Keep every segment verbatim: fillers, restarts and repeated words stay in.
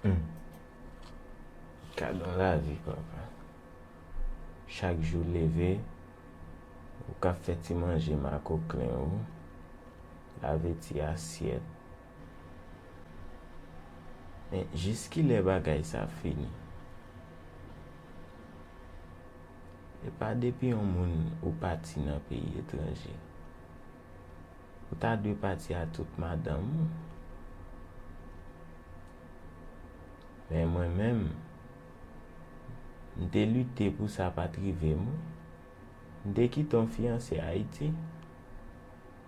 Hmm. Gadon lavi, papa. Chak jou leve, ou ka fè ti manje makoklen ou, lave ti asyèt. Men jiskilè bagay sa fini? E pa depi yon moun ou pati nan peyi etranje. Ou ta dwe pati a tout madanm ou. Men mwen menm, m te lite pou sa pa t rive m wi. M te kite yon fiyanse Ayiti.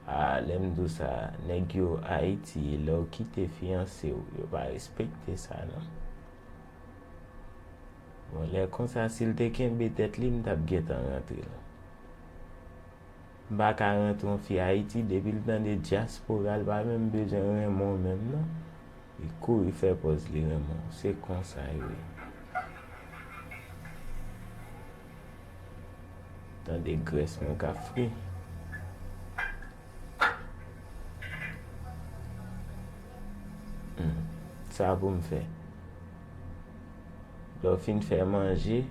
A, lè m di w sa, nèg yo Ayiti, lè w kite fiyanse w, yo pa respekte sa non. Bon, lè konsa, si l te kenbe tèt li, m t ap gentan rantre l. M pa ka rantre yon fi Ayiti, depi l tande dyaspora, l pa menm bezwen renmen w menm non. Li kouri fè pòz li renmen w. Se konsa yo ye. Tande grès mwen k ap fri. Hmm. Sa pou m fè? Lè w fin fè manje,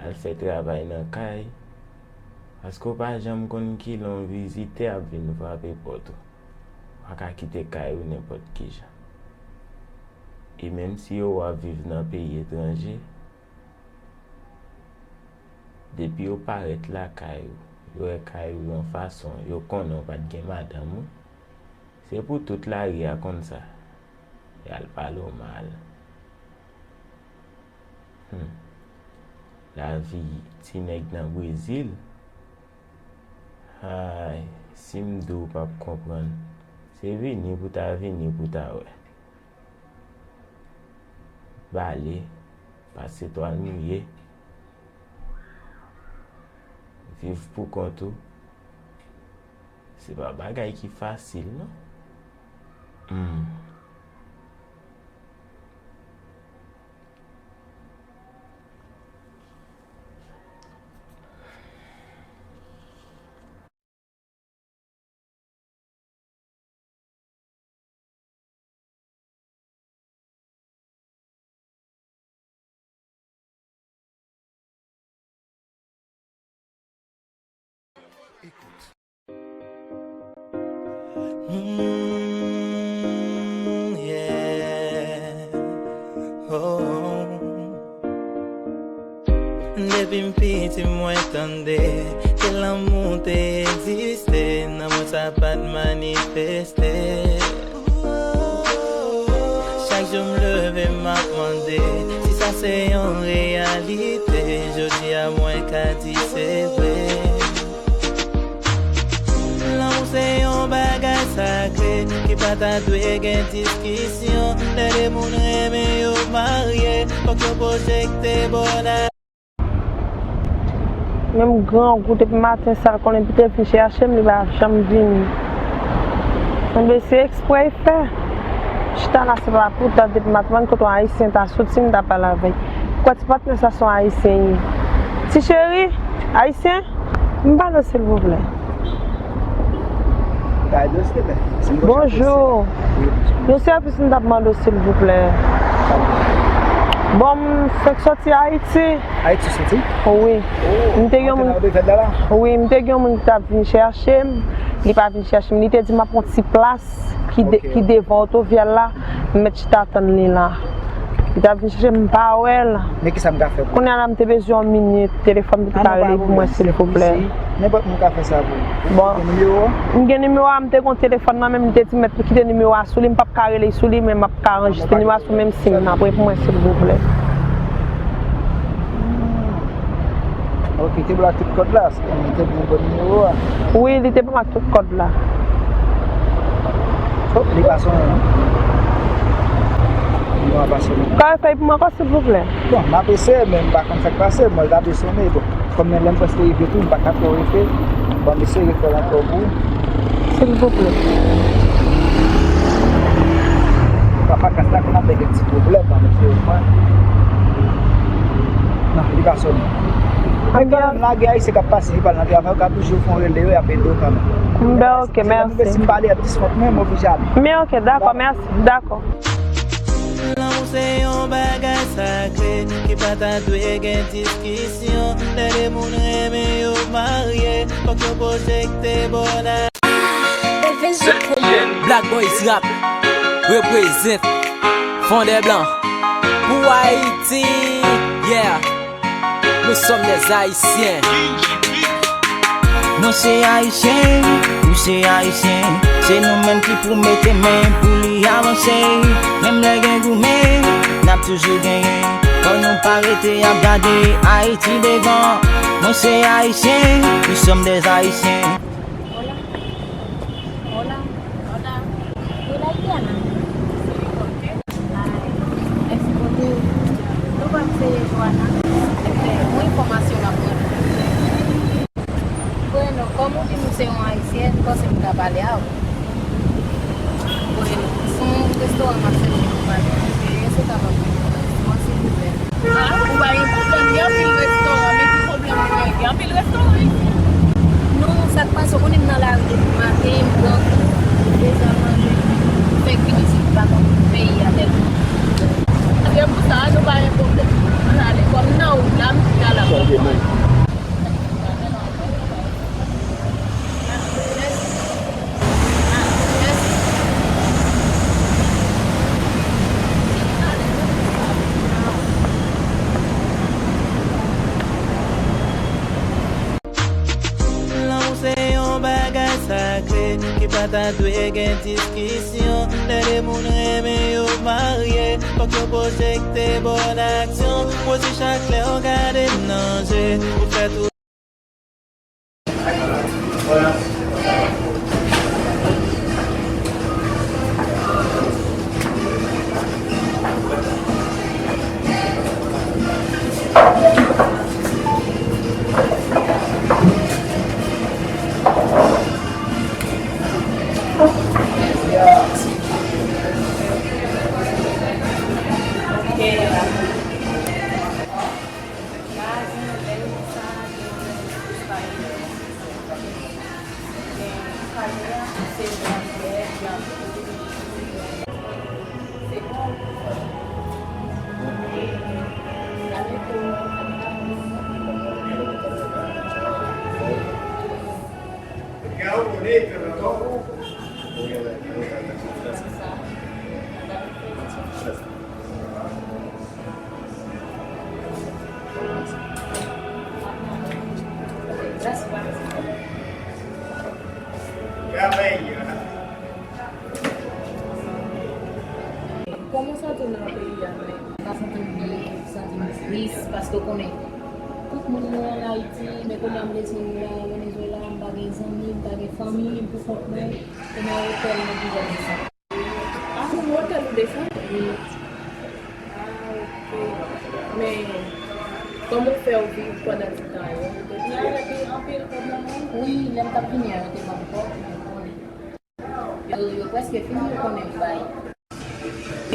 al fè travay nan kay, paske w pa janm konn kilè yon vizitè ap vin frape pòt ou. W pa ka kite kay ou nenpòt kijan. E menm si yo wè w ap viv nan peyi etranje, depi yo parèt lakay ou, yo wè kay ou yon fason, yo konnen w pa t gen madanm ou, se pou tout lari a konn sa. Y al pale w mal. Hmm. Lavi ti nèg nan Brezil. Ay, si m di w p ap konprann, se vini pou ta vini pou ta wè. Bale, pase twal mouye, viv pou kont ou, se pa bagay ki fasil non. Hmm. Écoute. Mm, yeah. Oh. Depi m piti mwen tande ke lanmou te egziste, nan mwen sa pa t manifeste. Chak jou m leve m ap mande si sa se yon reyalite. Jodi a mwen ka di se vre. Lanmou se yon bagay sakre ki pa ta dwe gen diskisyon. Lè de moun renmen yo marye, fòk yo pwojekte bò la. Menm grangou depi maten sa l konnen pou te vin chèche m, li pa janm vini. Enben se eksprè l fè. Chita la se pa pou tande pou m ap tande kote yon ayisyen ta soti m ta pale avè l. Ou kwè ti patnè sa se yon ayisyen ye? Ti cheri, ayisyen? M pale silvouplè. Bonjou. Yon sèvis m t ap mande w silvouplè. Bon, m fèk soti Ayiti. Ayiti soti? Wi. M te gen yon moun, wi, m te gen yon moun ki t ap vin chèche m. Li pa vin chèche m. Li te di m ap yon ti plas ki de-, ki devan otovyal la. M mèt chita tann li la. Li t ap vin chèche m, m pa wè l. Men kisa m ka fè pou ou? Kounye a la, m te bezwen yon minit. Telefòn m te ka rele pou mwen, silvouplè. Nenpòt moun ka fè sa pou ou. Bon. Ou gen nimewo a? M gen nimewo a, m te gen yon telefòn nan men m, li te di m mèt kite nimewo a sou li, m p ap ka rele sou li, men m ap ka anrejistre nimewo a sou menm sim nan. Preye pou mwen, silvouplè. Ok, te ba w tout kòd la, li te ba w bon nimewo a? Wi, li te ban m ak tout kòd la. Oh, li pa sonnen non. Li pa sonnen. Ou ka refè l pou mwen ankò, silvouplè? Bon, m ap eseye, men m pa konn sa k pase. Mwen, l ta dwe sonnen, bon. Kòm men lè m prèske rive tou, m pa ka twò rete. Bon, m eseye refè l ankò pou ou. Silvouplè. Papa kas la konn ap gen ti pwoblèm, pa mesye, mwen. Non, li pa sonnen. Men kanmenm, lage ayisyen k ap pase, ki pral nan travay, ou ka toujou fè yon rele yo, y ap ede w kanmenm. M bè, ok, mèsi. Si m pale, y ap diskont mwen, m oblije ale. Men ok, dakò, mèsi, dakò. Lanmou Se yon bagay sakre ki pa ta dwe gen diskisyon. Lè de moun renmen yo marye, fòk yo pwojekte bò la. Black Boys Rap represent Fondè Blan pou Ayiti. Yeah. Nous sommes des Haïtiens. Mwen se Ayisyen, ou se Ayisyen. Se nou menm ki pou mete men pou li avanse. Menm lè gen goumen, n ap toujou genyen. Fò nou pa rete ap gade Ayiti devan. Mwen se Ayisyen, nous sommes des Haïtiens. Hola. Hola. Hola. Tú eres haitiana? Sí, ¿por qué? Ay, es porque yo pensé, Joana, este, una información más buena. Bueno, kòm ou di nou se yon ayisyen, m panse m ka pale a ou. Bueno, se yon restoran m ap chèche pou m al manje, èske w kapab mete m nan restoran, silvouplè? Ah, ou pa gen pwoblèm, gen anpil restoran, men ki pwoblèm ou gen? Gen anpil restoran isi. Non, sa k pase, ou konnen m nan lari depi maten, m pran kou, m deja manje, m fèk vin isit, m pa konn peyi a tèlman. Se pou sa, nou pa gen pwoblèm. Ann ale, kòm m nan wout la, m chita la. Ok, bye. Lanmou se yon bagay sakre ki pa ta dwe gen diskisyon. Lè de moun renmen yo marye, fòk yo pwojekte bòn aksyon. Wozi, chak lè w gade m nan je, ou fè tou. Kòman w santi w nan peyi a menm? M pa santi m byen, m santi m tris, paske w konnen, tout moun mwen ann Ayiti, men kounye a m rete la, Venezuela, m pa gen zanmi, m pa gen fanmi, m pou kont mwen, e nan otèl mwen toujou ap desann. Ah, se nan otèl ou desann? Wi. Ah, ok. Men, kòman w fè w viv pandan ti tan yo? Ou te vini avèk anpil kòb nan men w? Wi, lè m t ap vini a, yo te ban m kòb, men konnen. Yo, yo prèske fin, yo konnen yo bay.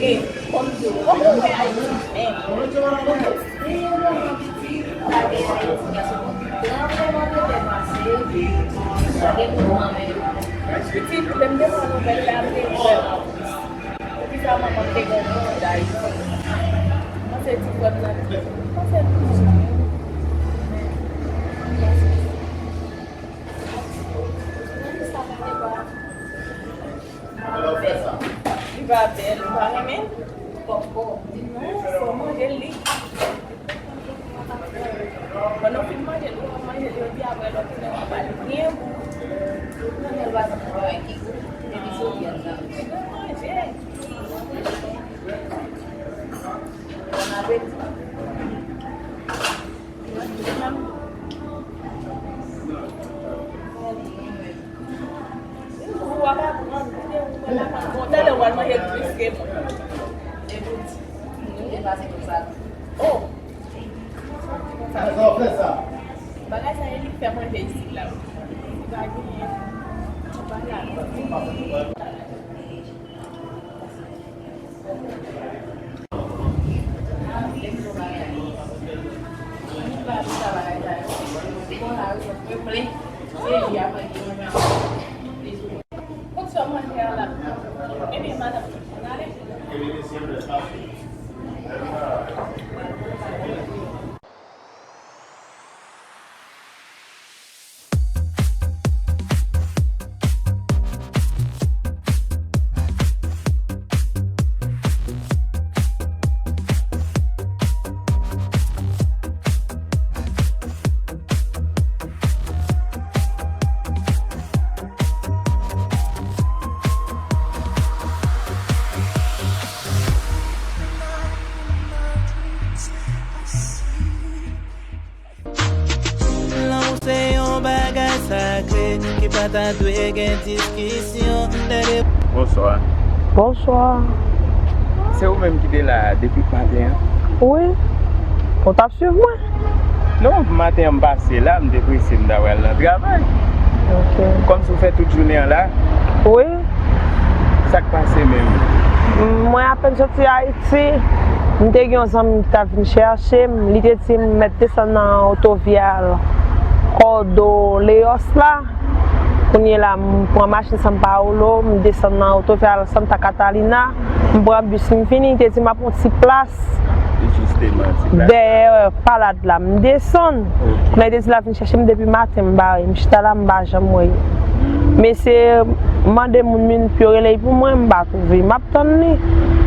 E, kòm di w, kòman w fè Ayiti menm? Pou yon moman pitit, pa gen Ayiti, paske pou gran moman te pase, pa gen mouvman menm. Pitit, lè m te pran nouvèl la, m te vrèman tris. Poukisa manman m te gen yon mouvman de Ayiti? Mwen se ti frè m nan, mwen se toujou. Li pa bèl, ou pa renmen l? Pòpkòn. Non, fò manje l, li. Pandan w fin manje l, ou manje l, yo di apre lòt lè w ap al byen gou. Nan lè l pa t travay ki gou, epi sou vyann nan. Manje. Bon apeti. Ou ap aprann, ou te ou konn aprann. Bon, talè w al manje l plis ke mwen. Epi, nou te pase konsa tou. Oh! Sa w fè sa? Bagay sa, e li k fè manje isit la. Li pa genyen. Li pa la. Kot sa manje a la? Ebyen, madanm, ann ale. Ta dwe gen diskisyon lè de Bonswa. Bonswa. Se ou menm ki te la depi maten an? Wi. Ou t ap swiv mwen? Non, maten an m pase la, m te prese, m ta pral nan travay. Ok. Kòmsi w fè tout jounen an la? Wi. Sa k pase menm? Mwen apèn soti Ayiti, m te gen yon zanmi m ki t ap vin chèche m, li te di m mèt desann nan otovyal Kòdo Leyòs la. Kounye la, m pran machin São Paulo, m desann nan otovyal Santa Catarina, m pran bis, m vini, li te di m ap yon ti plas dèyè palad la, m desann. Kounye a, li te di l ap vin chèche m depi maten, m bare, m chita la, m pa janm wè l. Mesye mande moun minit pou yo rele l pou mwen, m pa twouve. M ap tann li,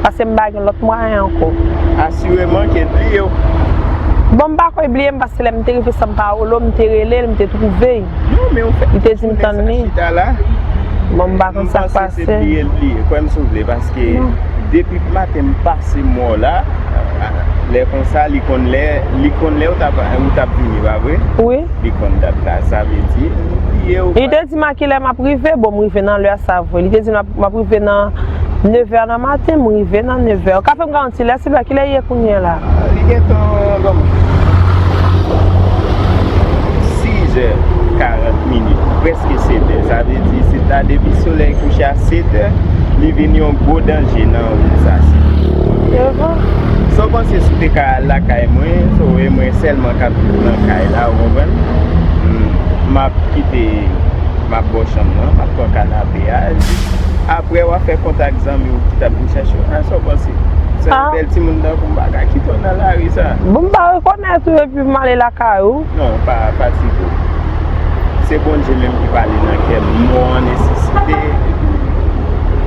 paske m pa gen lòt mwayen ankò. Asireman ke l bliye w. Bon, m pa kwè l bliye m, paske lè m te rive São Paulo, m te rele l, m te twouve l. Non, men ou fè tout jounen sa chita la. Bon, m pa konn sa k pase. M panse se bliye l bliye. Kwè m si w vle, paske depi maten m pase m wè w la, lè konsa, li konn lè, li konn lè ou t ap, ou t ap vini, pa vre? Wi. Li konn dat la, sa vle di, li bliye w. Li te di m a kilè m ap rive, bon, m rive nan lè a, sa vre. Li te di m ap, m ap rive nan nevè nan maten, m rive nan nevè. Ou ka fè m garanti lè, silvouplè, kilè l ye kounye a la? Li gentan, bon, sizè karant minit, prèske setè. Sa vle di, se ta depi solèy kouche a setè, li vin yon gwo danje nan wout sa. Sa w panse si w te ka al lakay mwen, so, e mwen sèlman k ap viv nan kay la, ou konprann? M ap kite, m ap ba w chanm nan, m ap pran kanape a. Apre, w a fè kontak zanmi w ki t ap vin chèche w. A, sa w panse? Se yon bèl timoun tankou m pa ka kite w nan lari sa. Bon, m pa rekonèt ou epi m ale lakay ou. Non, pa fatige w. Se Bondye menm ki pale nan kè m. M wè w an nesesite.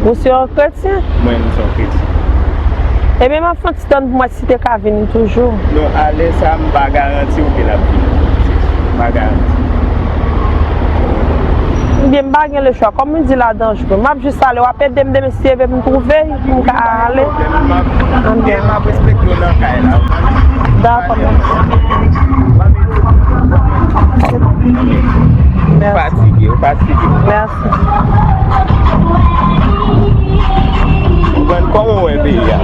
Ou se yon kretyen? Mwen, m se yon kretyen. Ebyen, m ap fè yon ti tann pou m wè si te ka vini toujou. Non, a lè sa, m pa garanti w ke l ap vini. M pa garanti. Ebyen, m pa gen lechwa. Kòm ou di la danjere, m ap jis ale, w ap ede m demen si Dye vle pou m twouve l, pou m ka ale. M ap, m ap respekte w nan kay la. Dakò, mèsi. Ou fatige, ou fatige. Mèsi. Ou konn kòman w wè peyi a?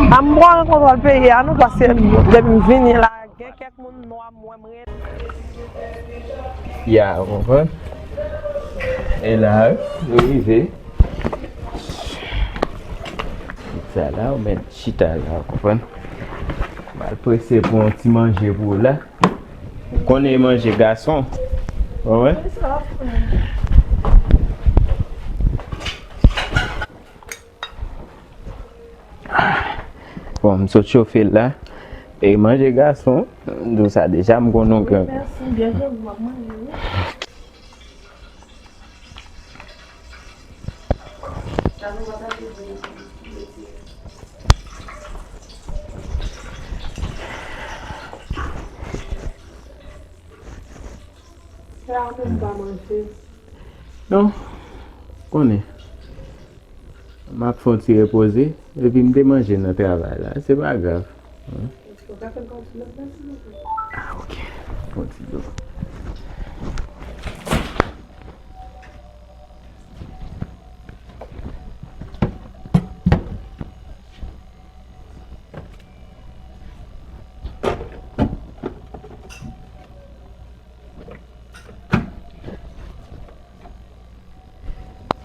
A, m pran kontwòl peyi a, non, paske depi m vini la, gen kèk moun nwa m wè m ret. Ya, ou konprann? E la, nou rive. Sa la, ou mèt chita la, ou konprann? M al prese pou yon ti manje pou ou la. Ou konnen manje gason. Ou konprann? Bon, m sot chofe l la. E manje gason, m di w sa deja, m konnen w gen. Mèsi, byen jodi, m ap manje, wi. Sa a, ou menm pa manje? Non, konnen. M ap fè yon ti repoze, epi m te manje nan travay la. Se pa grav. Ou ka fè m yon ti lòt pati? Ah, ok. Fè yon ti dlo.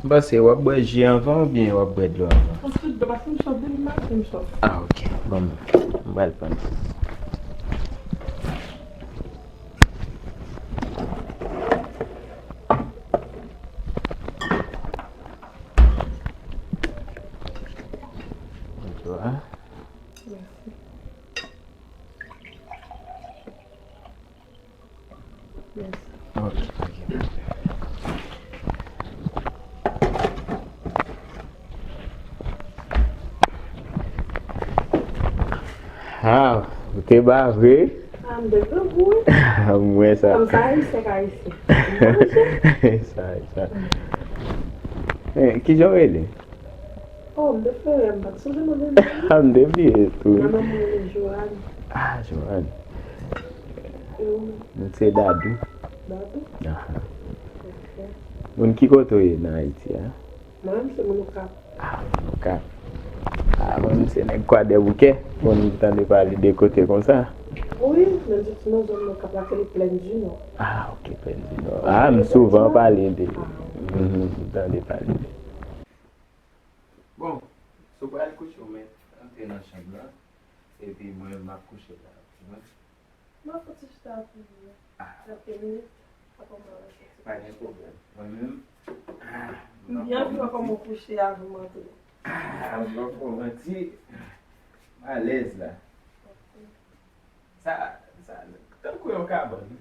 M panse w ap bwè ji anvan oubyen w ap bwè dlo anvan? Ansuit, paske m sòf depi maten, m sòf. Ah, ok. Bon, m pral pran. Bonswa. Mèsi. Mèsi. Ok, ok. Ah, ou te ba vre? Ah, m te pran kou, wi. M wè sa. Kòm sa, ayisyen k ayisyen. Sa, sa. Eh, kijan w rele? Oh, m te fere, m pa t sonje mande l. Ah, m te bliye tou. Manman mwen rele Joanne. Ah, Joanne. E ou menm? M se Dadou. Dadou? Aha. Ok. Moun ki kote w ye nan Ayiti a? Mwen menm se moun Okap. Ah, moun Okap. Ah, mwen menm se nèg Kwadèboukè. Moun tande pale de kote konsa? Wi, men di ti non zòn Okap la se Plèn di Nò. Ah, ok, Plèn di Nò. Ah, m souvan pale de, mhm, m tande pale de. Bon, si w pral kouche, w mèt antre nan chanm lan, epi mwen, m ap kouche la. Mwen fè ti chita pou kèlke minit, apre mwen al fè ti. Pa gen pwoblèm. Mwen menm, ah, m gen anvi wè kòman w kouche avan m antre. Ah, m pap fè w manti, m alèz la. Sa, sa, tankou yon kabann.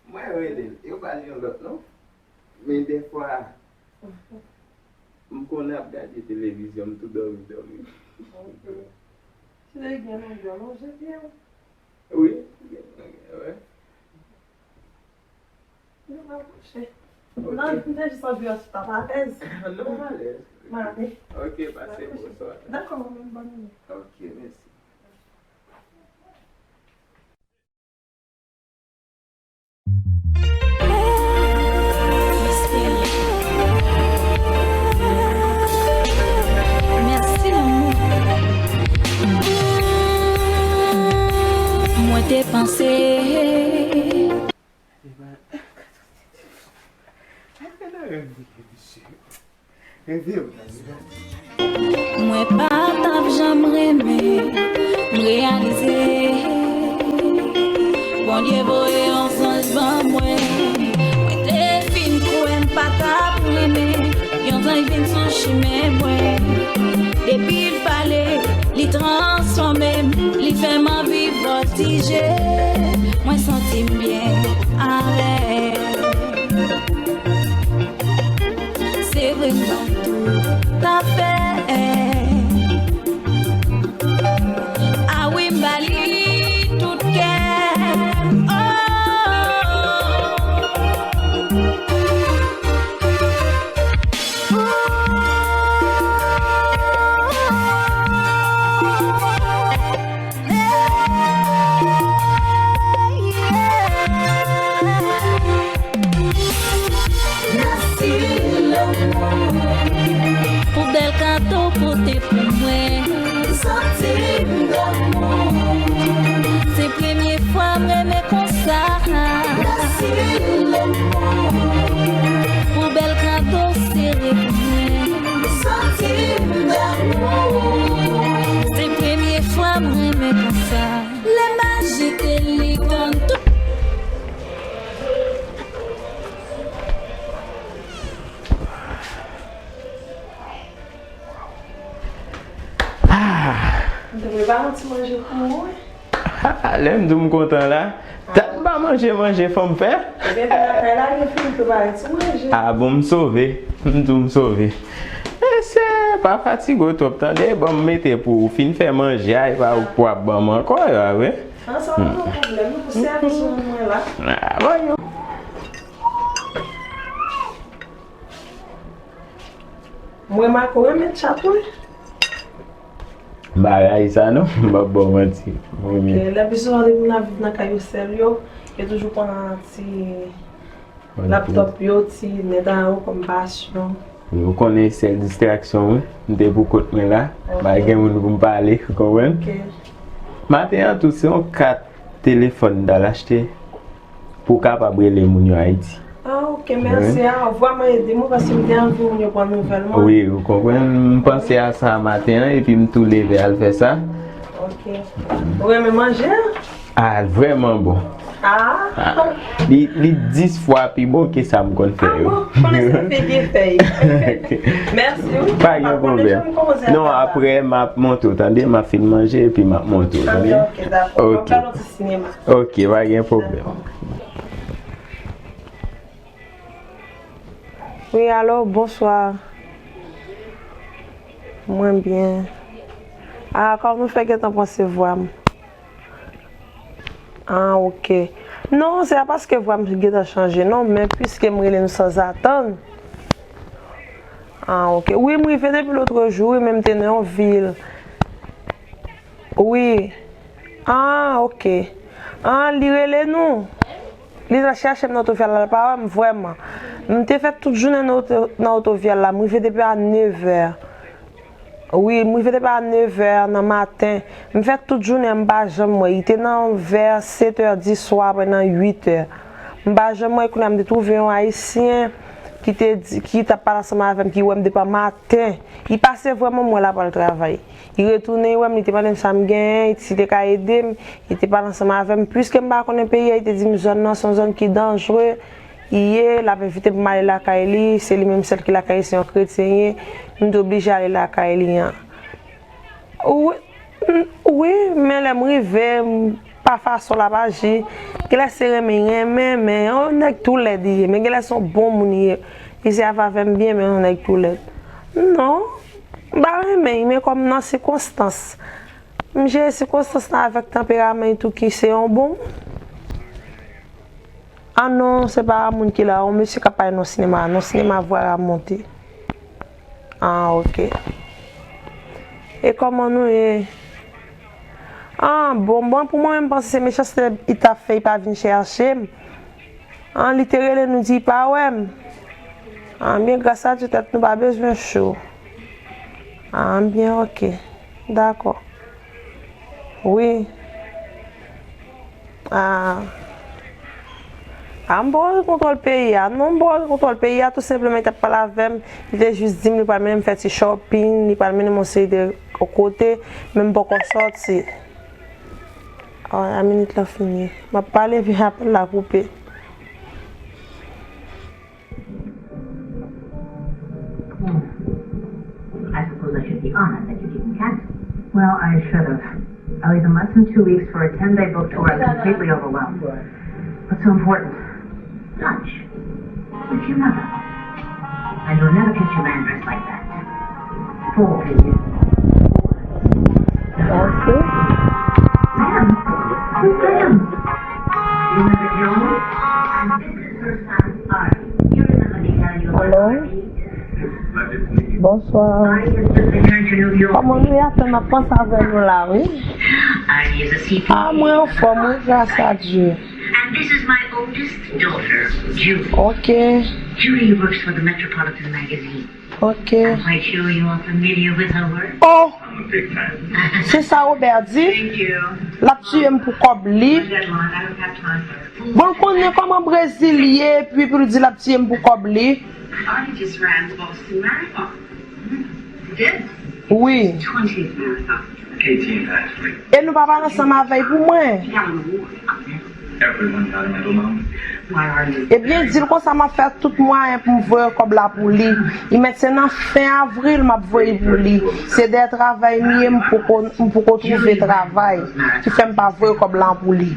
Mwen rele l, yo ba l yon lòt non. Men dèfwa, m konnen ap gade televizyon, m tou dòmi, dòmi. Ok. Si te gen longè, lonje pye w. Wi, gen longè, wi. Nou va kouche. Ok. Non, m te jis anvi wè si w t ap alèz. Non, m alèz. M ale. Ok, pase bonswa. Dakò, mwen menm, bòn nwit. Ok, mèsi. Mèsi, lanmou. Mwen te panse. Mwen pa t ap janm renmen, m reyalize Bondye voye yon zanj ban mwen. Mwen te fin kwè m pa t ap renmen yon zanj vin sou chimen mwen. Depi l pale, li transfòme m, li fè m anvi vòtije. Mwen santi m byen avè l. Se vre m ba l tout afè. A wi, m ba li tout kè m. Oh. Pou bèl kado w pote pou mwen. Santi m damou. Se premye fwa m renmen konsa. Pou bèl kado w sere pou mwen. Santi m damou. Se premye fwa m renmen konsa. Lè m ajite li konn tou. Ah! M te prepare yon ti manje pou ou, wi. Ah, lè m di w m kontan la, dat m pa manje, manje fò m fè. Ebyen, vin lakay la, gen fini prepare ti manje. Ah bon, m sove. M di w m sove. Mesye, pa fatige w twòp, tande? Ban m mete pou w fin fè manje a, e pa ou k pou ap ban m ankò, a, wi. An, sa pa gen pwoblèm, non, pou sèvis mwen, mwen la. Ah, bon, yo. Mwen, Marco renmen tchat, wi. M pa rayi sa, non. M p ap ba w manti. Mwen renmen. Ok, lè pi souvan, depi n ap viv nan kay yo sèl yo, yo toujou pran ti laptop yo, ti nèt a yo kòm pasyon. Ou konnen sèl distraksyon, wi. M te pou kont mwen la. Ok. Pa gen moun pou m pale, ou konprann? Ok. Maten an tou, se yon kat telefòn m t al achte pou w kapab rele moun yo Ayiti. Ah, ok, mèsi. Ah, ou vrèman ede mwen paske m te anvi moun yo pran nouvèl mwen. Wi, ou konprann? M panse a sa maten an epi m tou leve al fè sa. Ok. Ou renmen manje a? Ah, vrèman bon. Ah. Ah, li, li dis fwa pi bon ke sa m konn fè yo. Ah bon? Konnen se figi fèy. Mèsi, wi. Pa gen pwoblèm. Non, apre m ap montre w, tande? M ap fin manje epi m ap montre w, tande? Ok, dakò. Ok. N ap gade yon ti sinema. Ok, pa gen pwoblèm. Wi, alo, bonswa. Mwen byen. Ah, kòman nou fè gentan pran se vwa m? Ah, ok. Non, se pa paske vwa m gentan chanje, non, men piske m rele nou sanzatann. Ah, ok. Wi, m rive depi lotrejou, wi, men m te nan yon vil. Wi. Ah, ok. Ah, li rele nou. Li t al chache m nan oto, fè l al pa wè m vrèman. M te fè tout jounen nan oto, nan otovyal la. M rive depi a nevè. Wi, m rive depi a nevè nan maten. M fè tout jounen, m pa janm wè. Li te nan vè setè di swa, apre nan uitè. M pa janm wè, kounye a m te twouve yon Ayisyen ki te di, ki t ap pale ansanm avè m, ki wè m depi a maten. Li pase vrèman m wè l ap al travay. Li retounen, li wè m, li te mande m sa m genyen, si li te ka ede m, li te pale ansanm avè m. Piske m pa konnen peyi a, li te di m zòn nan se yon zòn ki danjre, li ye, l ap envite m ale lakay li, se li menm sèl ki lakay li, se yon kretyen li ye, m te oblije ale lakay li an. Wi, m, wi, men lè m rive, m, pa fason l ap aji, genlè se renmen li renmen, men yon nèg tou lèd li ye, men genlè se yon bon moun li ye, li se ap avè m byen, men yon nèg tou lèd. Non, m pa renmen li, men kòm nan sikonstans, m jere sikonstans lan avèk tanperaman li tou ki se yon bon moun. Ah non, se pa moun ki la, yon mesye k ap pale nan sinema, nan sinema vwara monte. Ah, ok. E kòman nou ye? Ah, bon, bon, pou mwen, m panse se mechanste li t ap fè, li pa vin chèche m. Ah, li te rele nou di li pa wè m. Ah, byen, gras a Dye, tèt nou pa bezwen cho. Ah, byen, ok. Dakò. Wi. Ah. Ah, m poko gen kontwòl peyi a. Non, m poko gen kontwòl peyi a, tou senpleman, li t ap pale avè m. Li te jis di m li pral mennen m fè ti shopping, li pral mennen m yon seri de kote, men m poko sòti. Ah, a minit lan fini. M ap pale, epi apèl la koupe. Hmm. I suppose I should be honored that you didn't cancel. Well, I should have. I leave in less than two weeks for a ten-day book tour. I'm completely overwhelmed. What's so important? Lunch. With your mother. And you'll never catch a man dressed like that. Fool. Ok. Ma'am. Who's Graham? You remember Joan? And this is her son, Ari. You remember me telling you about Hello? Ari? Bonswa. Ari is just returned to New York. Kòman nou ye? Atò, m ap panse avè nou la, wi. Ari is a C P A. Ah, mwen anfòm, wi, gras a Dye. And this is my oldest daughter, Julie. Ok, Julie works for the Metropolitan magazine. ok. I'm quite sure you are familiar with her work. Oh, I'm a big fan. se sa Robert di? Thank you. L ap tiye m pou kòb li. Deadline, I don't have time for it. Bon, l konnen kòman Brezil ye, epi pou l di l ap tiye m pou kòb li. Ari just ran the Boston Marathon. He did. Wi. Twentieth marathon. Eighteenth, actually. E nou pa pale ansanm avè l pou mwen. He got an award. Everyone got a medal, Mom. Why are you? Ebyen, di l konsa, m ap fè tout mwayen pou m voye kòb la pou li. Li mèt se nan fen avril m ap voye pou li. Se dèyè travay m ye, m poko, m poko twouve travay. Ki fè m pa voye kòb la pou li.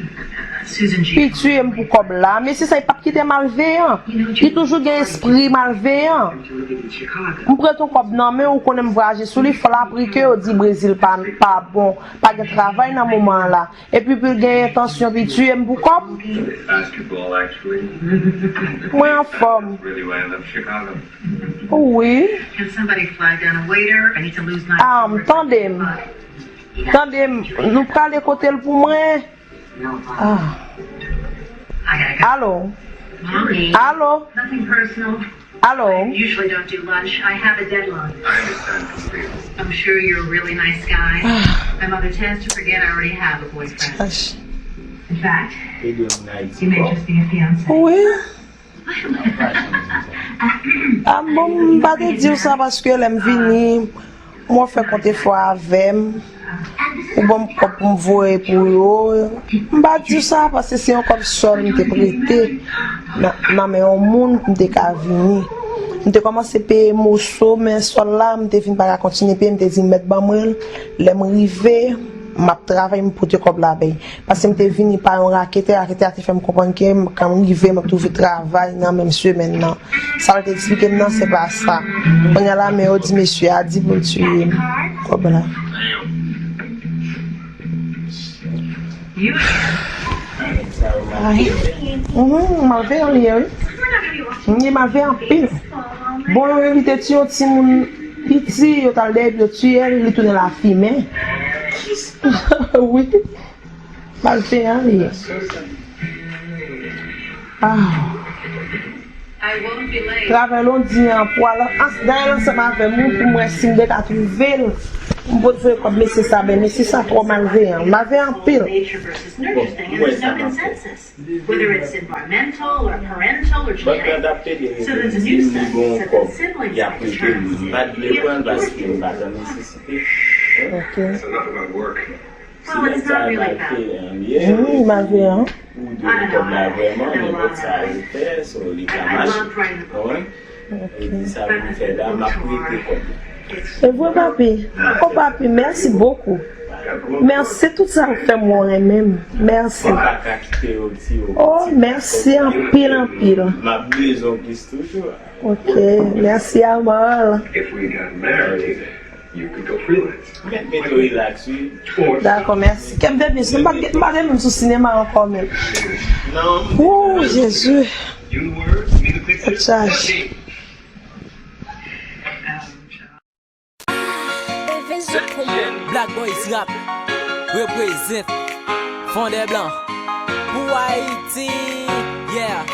Susan G. Li tiye m pou kòb la. Mesye sa, li p ap kite malveyan. Li toujou gen espri malveyan. M prete yon kòb nan men w, ou konnen m vwayaje sou li, fò l aplike, yo di Brezil pa, pa bon, pa gen travay nan moman an la. Epi pou l gen entansyon pou l tiye m pou kòb? Basketball, actually. Mwen anfòm. Really why I left Chicago. Wi. Can somebody flag down a waiter? I need to lose my Ah, m tande m. Tande m, nou prale kote l pou mwen? No, Ah. I gotta go. Alo? Mommy. Alo? Nothing personal. Alo? Usually don't do lunch. I have a deadline. I understand completely. I'm sure you're a really nice guy. My mother tends to forget I already have a boyfriend. Gosh. In fact, They do a nice you may just be a fiance. Wi. Ah, bon, m pa te di w sa paske lè m vini, mwen fè kont efò avè m. Ou ban m kòb pou m voye pou yo. M pa di w sa paske se yon kòb sòl m te prete nan, nan men yon moun pou m te ka vini. M te kòmanse peye moso, men sòl la, m te vin pa ka kontinye peye, m te di m mèt ban mwen l. Lè m rive, m ap travay, m pote kòb la bay. Paske m te vini pa yon raketè, raketè a te fè m konprann ke m, kan m rive, m ap twouve travay nan menm semèn nan. Sa l te eksplike m nan, se pa sa. Kounye a la, men yo di mesye a di pou l tiye m. Kòb la. Ay. Mhm, malveyan li ye, wi. Li malveyan anpil. Bon, yo envite ti, yon timoun piti, yo t al dèyè, yo tiye l, li tounen lafimen. Wi. Malveyan li ye. Ah. Travay londi an pou al ans-, dayè ansanm avè m wi, pou m wè si m te ka twouve l. M pote kòb mesye sa, men mesye sa twò malveyan. Malveyan anpil. Bon, ou wè sa m ap fè. Whether it's environmental or parental or genetic, so there's a new study that says that siblings like a child can be a Ok. Well, it's not really about. Wi, malveyan. Ou dwe kòb la vrèman, men lòt sa a li fè, so li ka mache. Konprann? Li di sa pou l fè la, m ap prete kòb la. E vre papi. O papi, mèsi bokou. Mèsi tout sa ou fè m ou renmen m. Mèsi. Mwen pa ka kite yo ti yo. Oh, mèsi anpil anpil. M ap bezwen w plis toujou. Ok, mèsi amor. If we got married, you could go freelance. Mèt mete w rilaks wi. Dakò, mèsi. Kè m te byen, m pa t gen menm sou sinema ankò menm. Non. Ooh, Jezi. Tèt chaje. Black Boys Rap represent Fondèblan pou Ayiti. Yeah.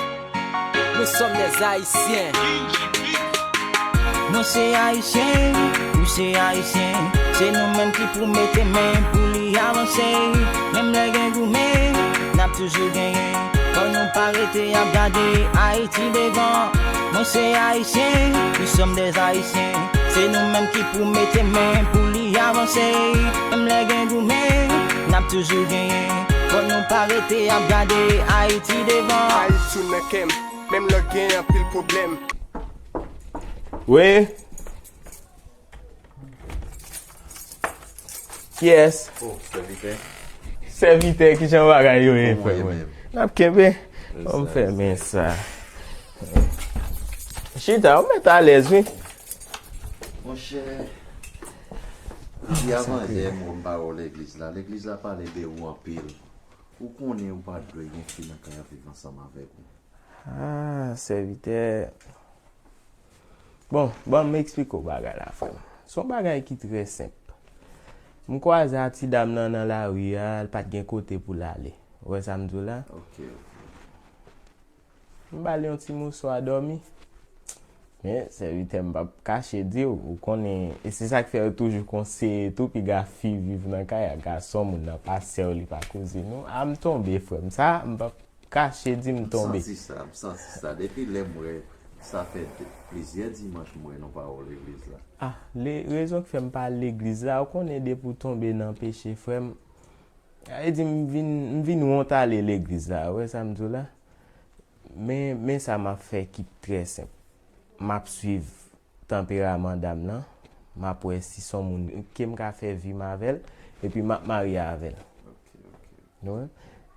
Nous sommes des Haïtiens. Mwen se ayisyen, ou se ayisyen. Se nou menm ki pou mete men pou li avanse. Menm lè gen goumen, n ap toujou genyen. Fò nou pa rete ap gade Ayiti devan. Mwen se ayisyen, nous sommes des Haïtiens. Se nou menm ki pou mete men pou li avanse. Menm lè gen goumen, n ap toujou genyen. Fò nou pa rete ap gade Ayiti devan. Ayiti nan kè m. Menm lè gen anpil pwoblèm. Wi. Kiyès? Oh, sèvitè. Sèvitè, kijan bagay yo ye, frè mwen? N ap kenbe. Ban m fèmen sa. Chita, ou mèt alèz, wi. Monchè, depi avan yè m wè m pa wè w legliz la. Legliz la pale de ou anpil. Ou konnen ou pa t dwe gen fi nan kay ap viv ansanm avèk ou. Ah, sèvitè. Bon, ban m eksplike w bagay la, frè m. Se yon bagay ki trè senp. M kwaze a ti dam nan nan lari a, l pa t gen kote pou l ale. Ou wè sa m di w la? Ok, ok. M ba l yon ti moso a dòmi. Men, sèvitè m p ap kache di w, ou konnen, e se sa k fè yo toujou konseye tou, piga fi viv nan kay ak gason, moun nan pa sè w, li pa kouzin ou. A m tonbe, frè m. Sa, m p ap kache di m tonbe. M santi sa, m santi sa. Depi lè m wè, sa fè de, plizyè dimanch m wè nou pa wè w legliz la. Ah, le, rezon k fè m pa al legliz la, ou konnen depi w tonbe nan peche, frè m, sa vle di m vin, m vin wont ale legliz la, ou wè sa m di w la? Men, men sa m ap fè ki trè senp. M ap swiv tanperaman dam nan. M ap wè si s on moun ke m ka fè vi m avè l, epi m ap marye avè l. Ou wè?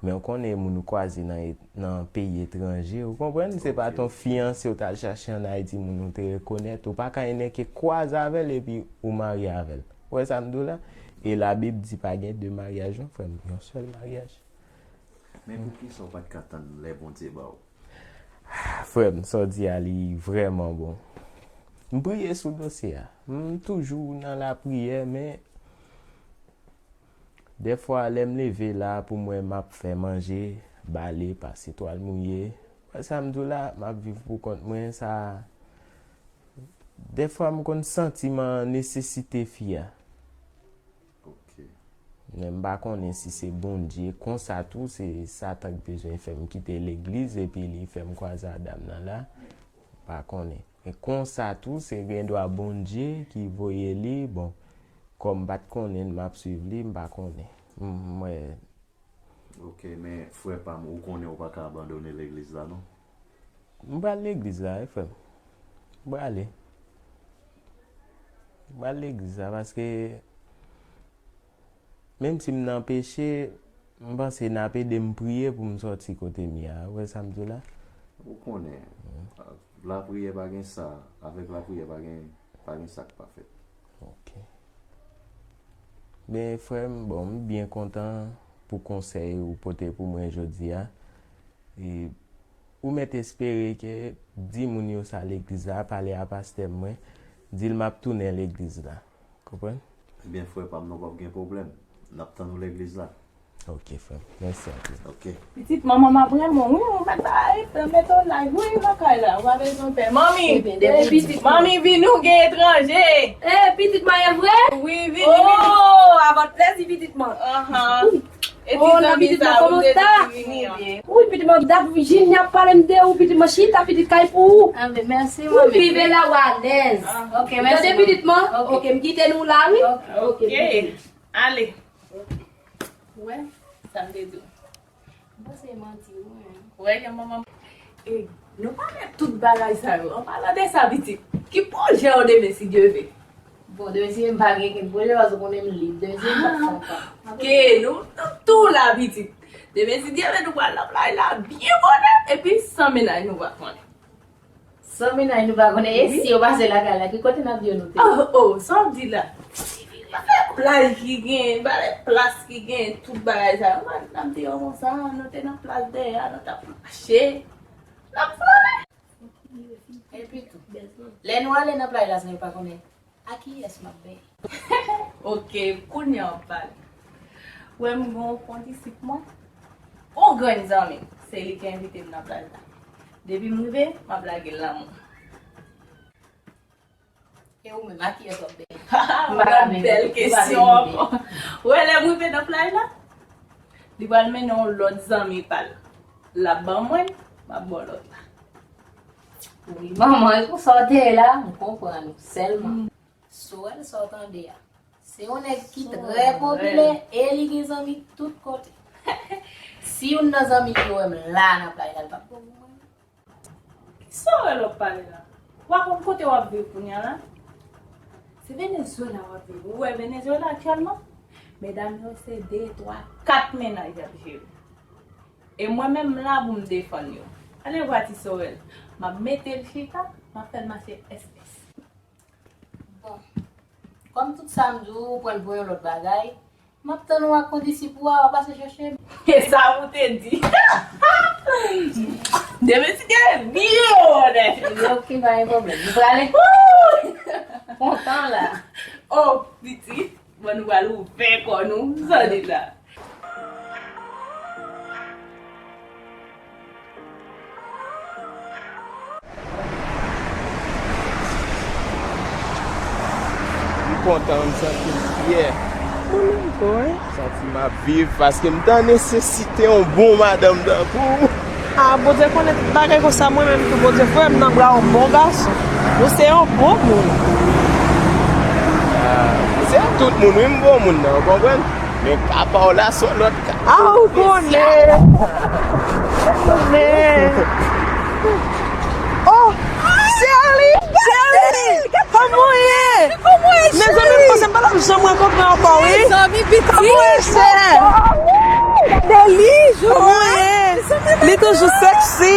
Men ou konnen moun ou kwaze nan, nan peyi etranje, ou konprann? Se pa t on fiyanse ou t al chache ann Ayiti, moun ou te rekonèt. Ou pa ka nèke kwaze avè l epi ou marye avè l. Ou wè sa m di w la? E Labib di pa gen de maryaj non, frè m. Yon sèl maryaj. Men poukisa w pa t ka tann lè Bondye ba w? Frè m, sa w di a, li vrèman bon. M priye sou dosye a. M toujou nan lapriyè, men dèfwa, lè m leve la pou m wè m ap fè manje, bale, pase twal mouye, wè sa m di w la, m ap viv pou kont mwen, sa, dèfwa, m konn santi m an nesesite fi a. Men m pa konnen si se Bondye konsa tou, se Satan k bezwen fè m kite legliz epi li fè m kwaze a dam nan la. M pa konnen. Men konsa tou, se gendwa Bondye ki voye li. Bon, kòm m pa t konnen l, m ap swiv li, m pa konnen. M, m wè. Ok, men frè pa m, ou konnen ou pa ka abandone legliz la non. M pral legliz la wi frè m. M prale. M pral legliz la paske menm si m nan peche, m panse n ap ede m priye pou m sòti kote m ye a. Ou wè sa m di w la? Ou konnen, lapriyè pa gen sa, avèk lapriyè pa gen, pa gen sa k pa fèt. Ok. Men frè m, bon, m byen kontan pou konsèy ou pote pou mwen jodi a. E ou mèt espere ke di moun yo sa legliz la, pale a pastè mwen, di l m ap tounen legliz la. Konprann? Ebyen, frè pa m, non, p ap gen pwoblèm. N ap tann ou legliz la. Ok, frè. Mèsi anpil. Ok. Pitit, manman m ap renmen w, wi, ou mèt bay, mete w like, wi, lakay la, ou pa bezwen pè. Manmi, eh, pitit, manmi vini, ou gen etranje. Eh, pitit mwen, e vre? Wi, vini, vini. Oh, avan plèzi, pitit mwen. Ahan. E ti zanmi sa, ou te di vini an. Wi, pitit mwen, dat Virginia ap pale m de ou, pitit mwen, chita, pitit kay pou ou. Ah, ben, mèsi, manmi. Ou vive la, ou alèz. Ah. Ok, mèsi, manmi. Tande, pitit mwen? Ok. Ok, m kite nou la, wi. Ok. Ok, pitit. Ale. Ou wè sa m te di w? M panse e manti, wi, men. Ou wè jan manman. E, nou pa mèt tout bagay sa yo. An palan de sa, pitit, ki pwojè w demen, si Dye vle? Bon, demen, si m pa gen kenn pwojè, paske w konnen m lib. Demen, si m pa fè anfan. Ok, nou, nou tou la, pitit. Demen, si Dye vle, nou pral nan plaj la byen bonè, epi san mennaj nou pa konnen. San mennaj nou pa konnen, e si yo pase lakay la, ki kote n ap di yo nou te? Oh, oh, sa w di la? Pale plaj ki gen, pale plas ki gen, tout bagay sa yo. N ap di yo konsa, nou te nan plas dèyè a, nou t ap mache, n ap flannen. Epi tou, lè nou ale nan plaj la, san yo pa konnen, a kiyès m ap benyen? Ok, kounye a w ap pale. Ou wè m gen yon kondisip mwen? Yon grenn zanmi m, se li ki envite m nan plaj la. Depi m rive, m ap lage l lanmou. E ou menm, a kiyès w ap benyen? Ha, ha, yon lòt bèl kesyon ankò. Ou wè lè m rive nan plaj la, li pral mennen yon lòt zanmi pa l. L ap ban mwen, m ap ba w lòt la. Wi, manman, e pou sa w te ye la, m konprann ou sèlman. Sorel, sa w tande a, se yon nèg ki trè popilè e li gen zanmi tout kote. Si youn nan zanmi li yo wè m la nan plaj la, li p ap bon pou mwen. Ki Sorel w ap pale la? W a konn kote w ap viv kounye a la? Se Venezuela w ap viv. Ou wè Venezuela aktyèlman? Medam yo se de, twa, kat mennaj y ap jere. E mwen menm m la pou m defann yo. Ale vwa ti Sorel. M ap mete l chita, m ap fè l mache S S. Bon, kòm tout sa m di w, ou pran l pou yon lòt bagay, m ap tann ou ak kondisip ou a, w ap pase chèche m. E sa pou w te di. Demen si gen byen bonè. Ok, pa gen pwoblèm. Nou prale. Kontan la. Oh, pitit. Bon, nou pral ouvè kò nou. Sa di la. M kontan, m santi m fyè. Mwen menm tou, wi. M santi m ap viv paske m t an nesesite yon bon madanm tankou ou. Ah, Bondye konnen tout bagay konsa, mwen menm tou, Bondye voye m nan bra yon bon gason. Ou se yon bon moun. Ah, se a tout moun, wi, m bon moun nan, ou konprann? Men ka pa w la, se yon lòt ka. Ah, ou konnen. Ou konnen. Oh, Sherly! Sherly! Kòman w ye? Mezanmi, m panse m pa t ap janm rankontre ankò, wi. Mezanmi, pitit. Kòman w ye, chè? Gade li, kòman w ye? Li toujou sexy.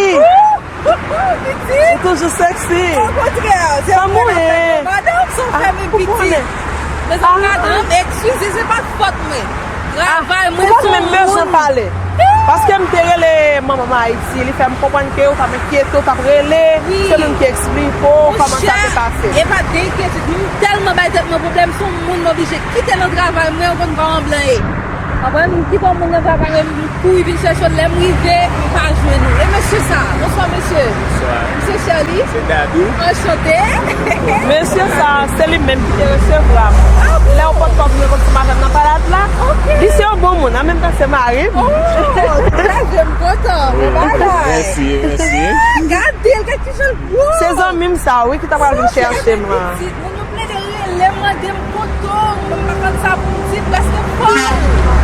Pitit. Li toujou sexy. Okontrè, se yon frè m ap fè madanm, se yon frè m pitit. Mezanmi, madanm, eskize, se pa t fòt mwen. Travay mwen se yon moun. Ou pa t menm bezwen pale. Paske m te rele manman m Ayiti, li fè m konprann ke ou t ap enkyete, ou t ap rele, se nou ki eksplike w kòman sa te pase. Monchè, e pa de enkyetid, m tèlman bay tèt mwen pwoblèm, se yon moun m oblije kite nan travay mwen, ou konn kòman blan ye. Apre m kite yon moun nan travay mwen, m kouri vin chèche w, lè m rive, m pa jwenn ou. E mesye sa, bonswa mesye. Bonswa. M se Sherly. Se Dadou. Anchante. Mesye sa, se li menm ki te resevwa m. Ah bon? Lè w potko vin konn si madanm nan palad la, li se yon bon moun, an menm tan se mari m. Oh, degaje m kontan. Bon bagay. Mèsi, mèsi. Ah, gade l, gade ki jan l gwo. Se zanmi m sa, wi, ki ta pral vin chèche m lan. Pitit, moun yo plede rele m, mande m kote w, mwen pa konn sa pou m di, prèske fòl.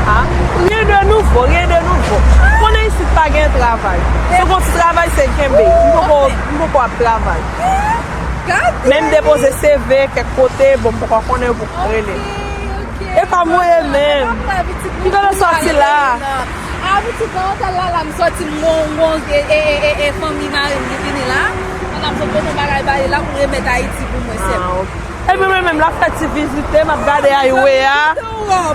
Ah, rien de nouveau, rien de nouveau. Konnen isit pa gen travay. Si w gon ti travay, se kenbe. M poko, m poko ap travay. Gade. Men m depoze C V kèk kote, bon, m poko konnen yo poko rele. Ok, ok. E pa mwen menm. Ki kote w sòti la? Ah, pitit, nan otèl la, la, m sòti, m gon, gon, e, e, e, e, e, fanmi mari m ki vini la. Pandan m sot pote yon bagay ba li la pou remèt Ayiti pou mwen, sè m. Ah, ok. Epi mwen menm, l ap fè ti vizite, m ap gade highway a.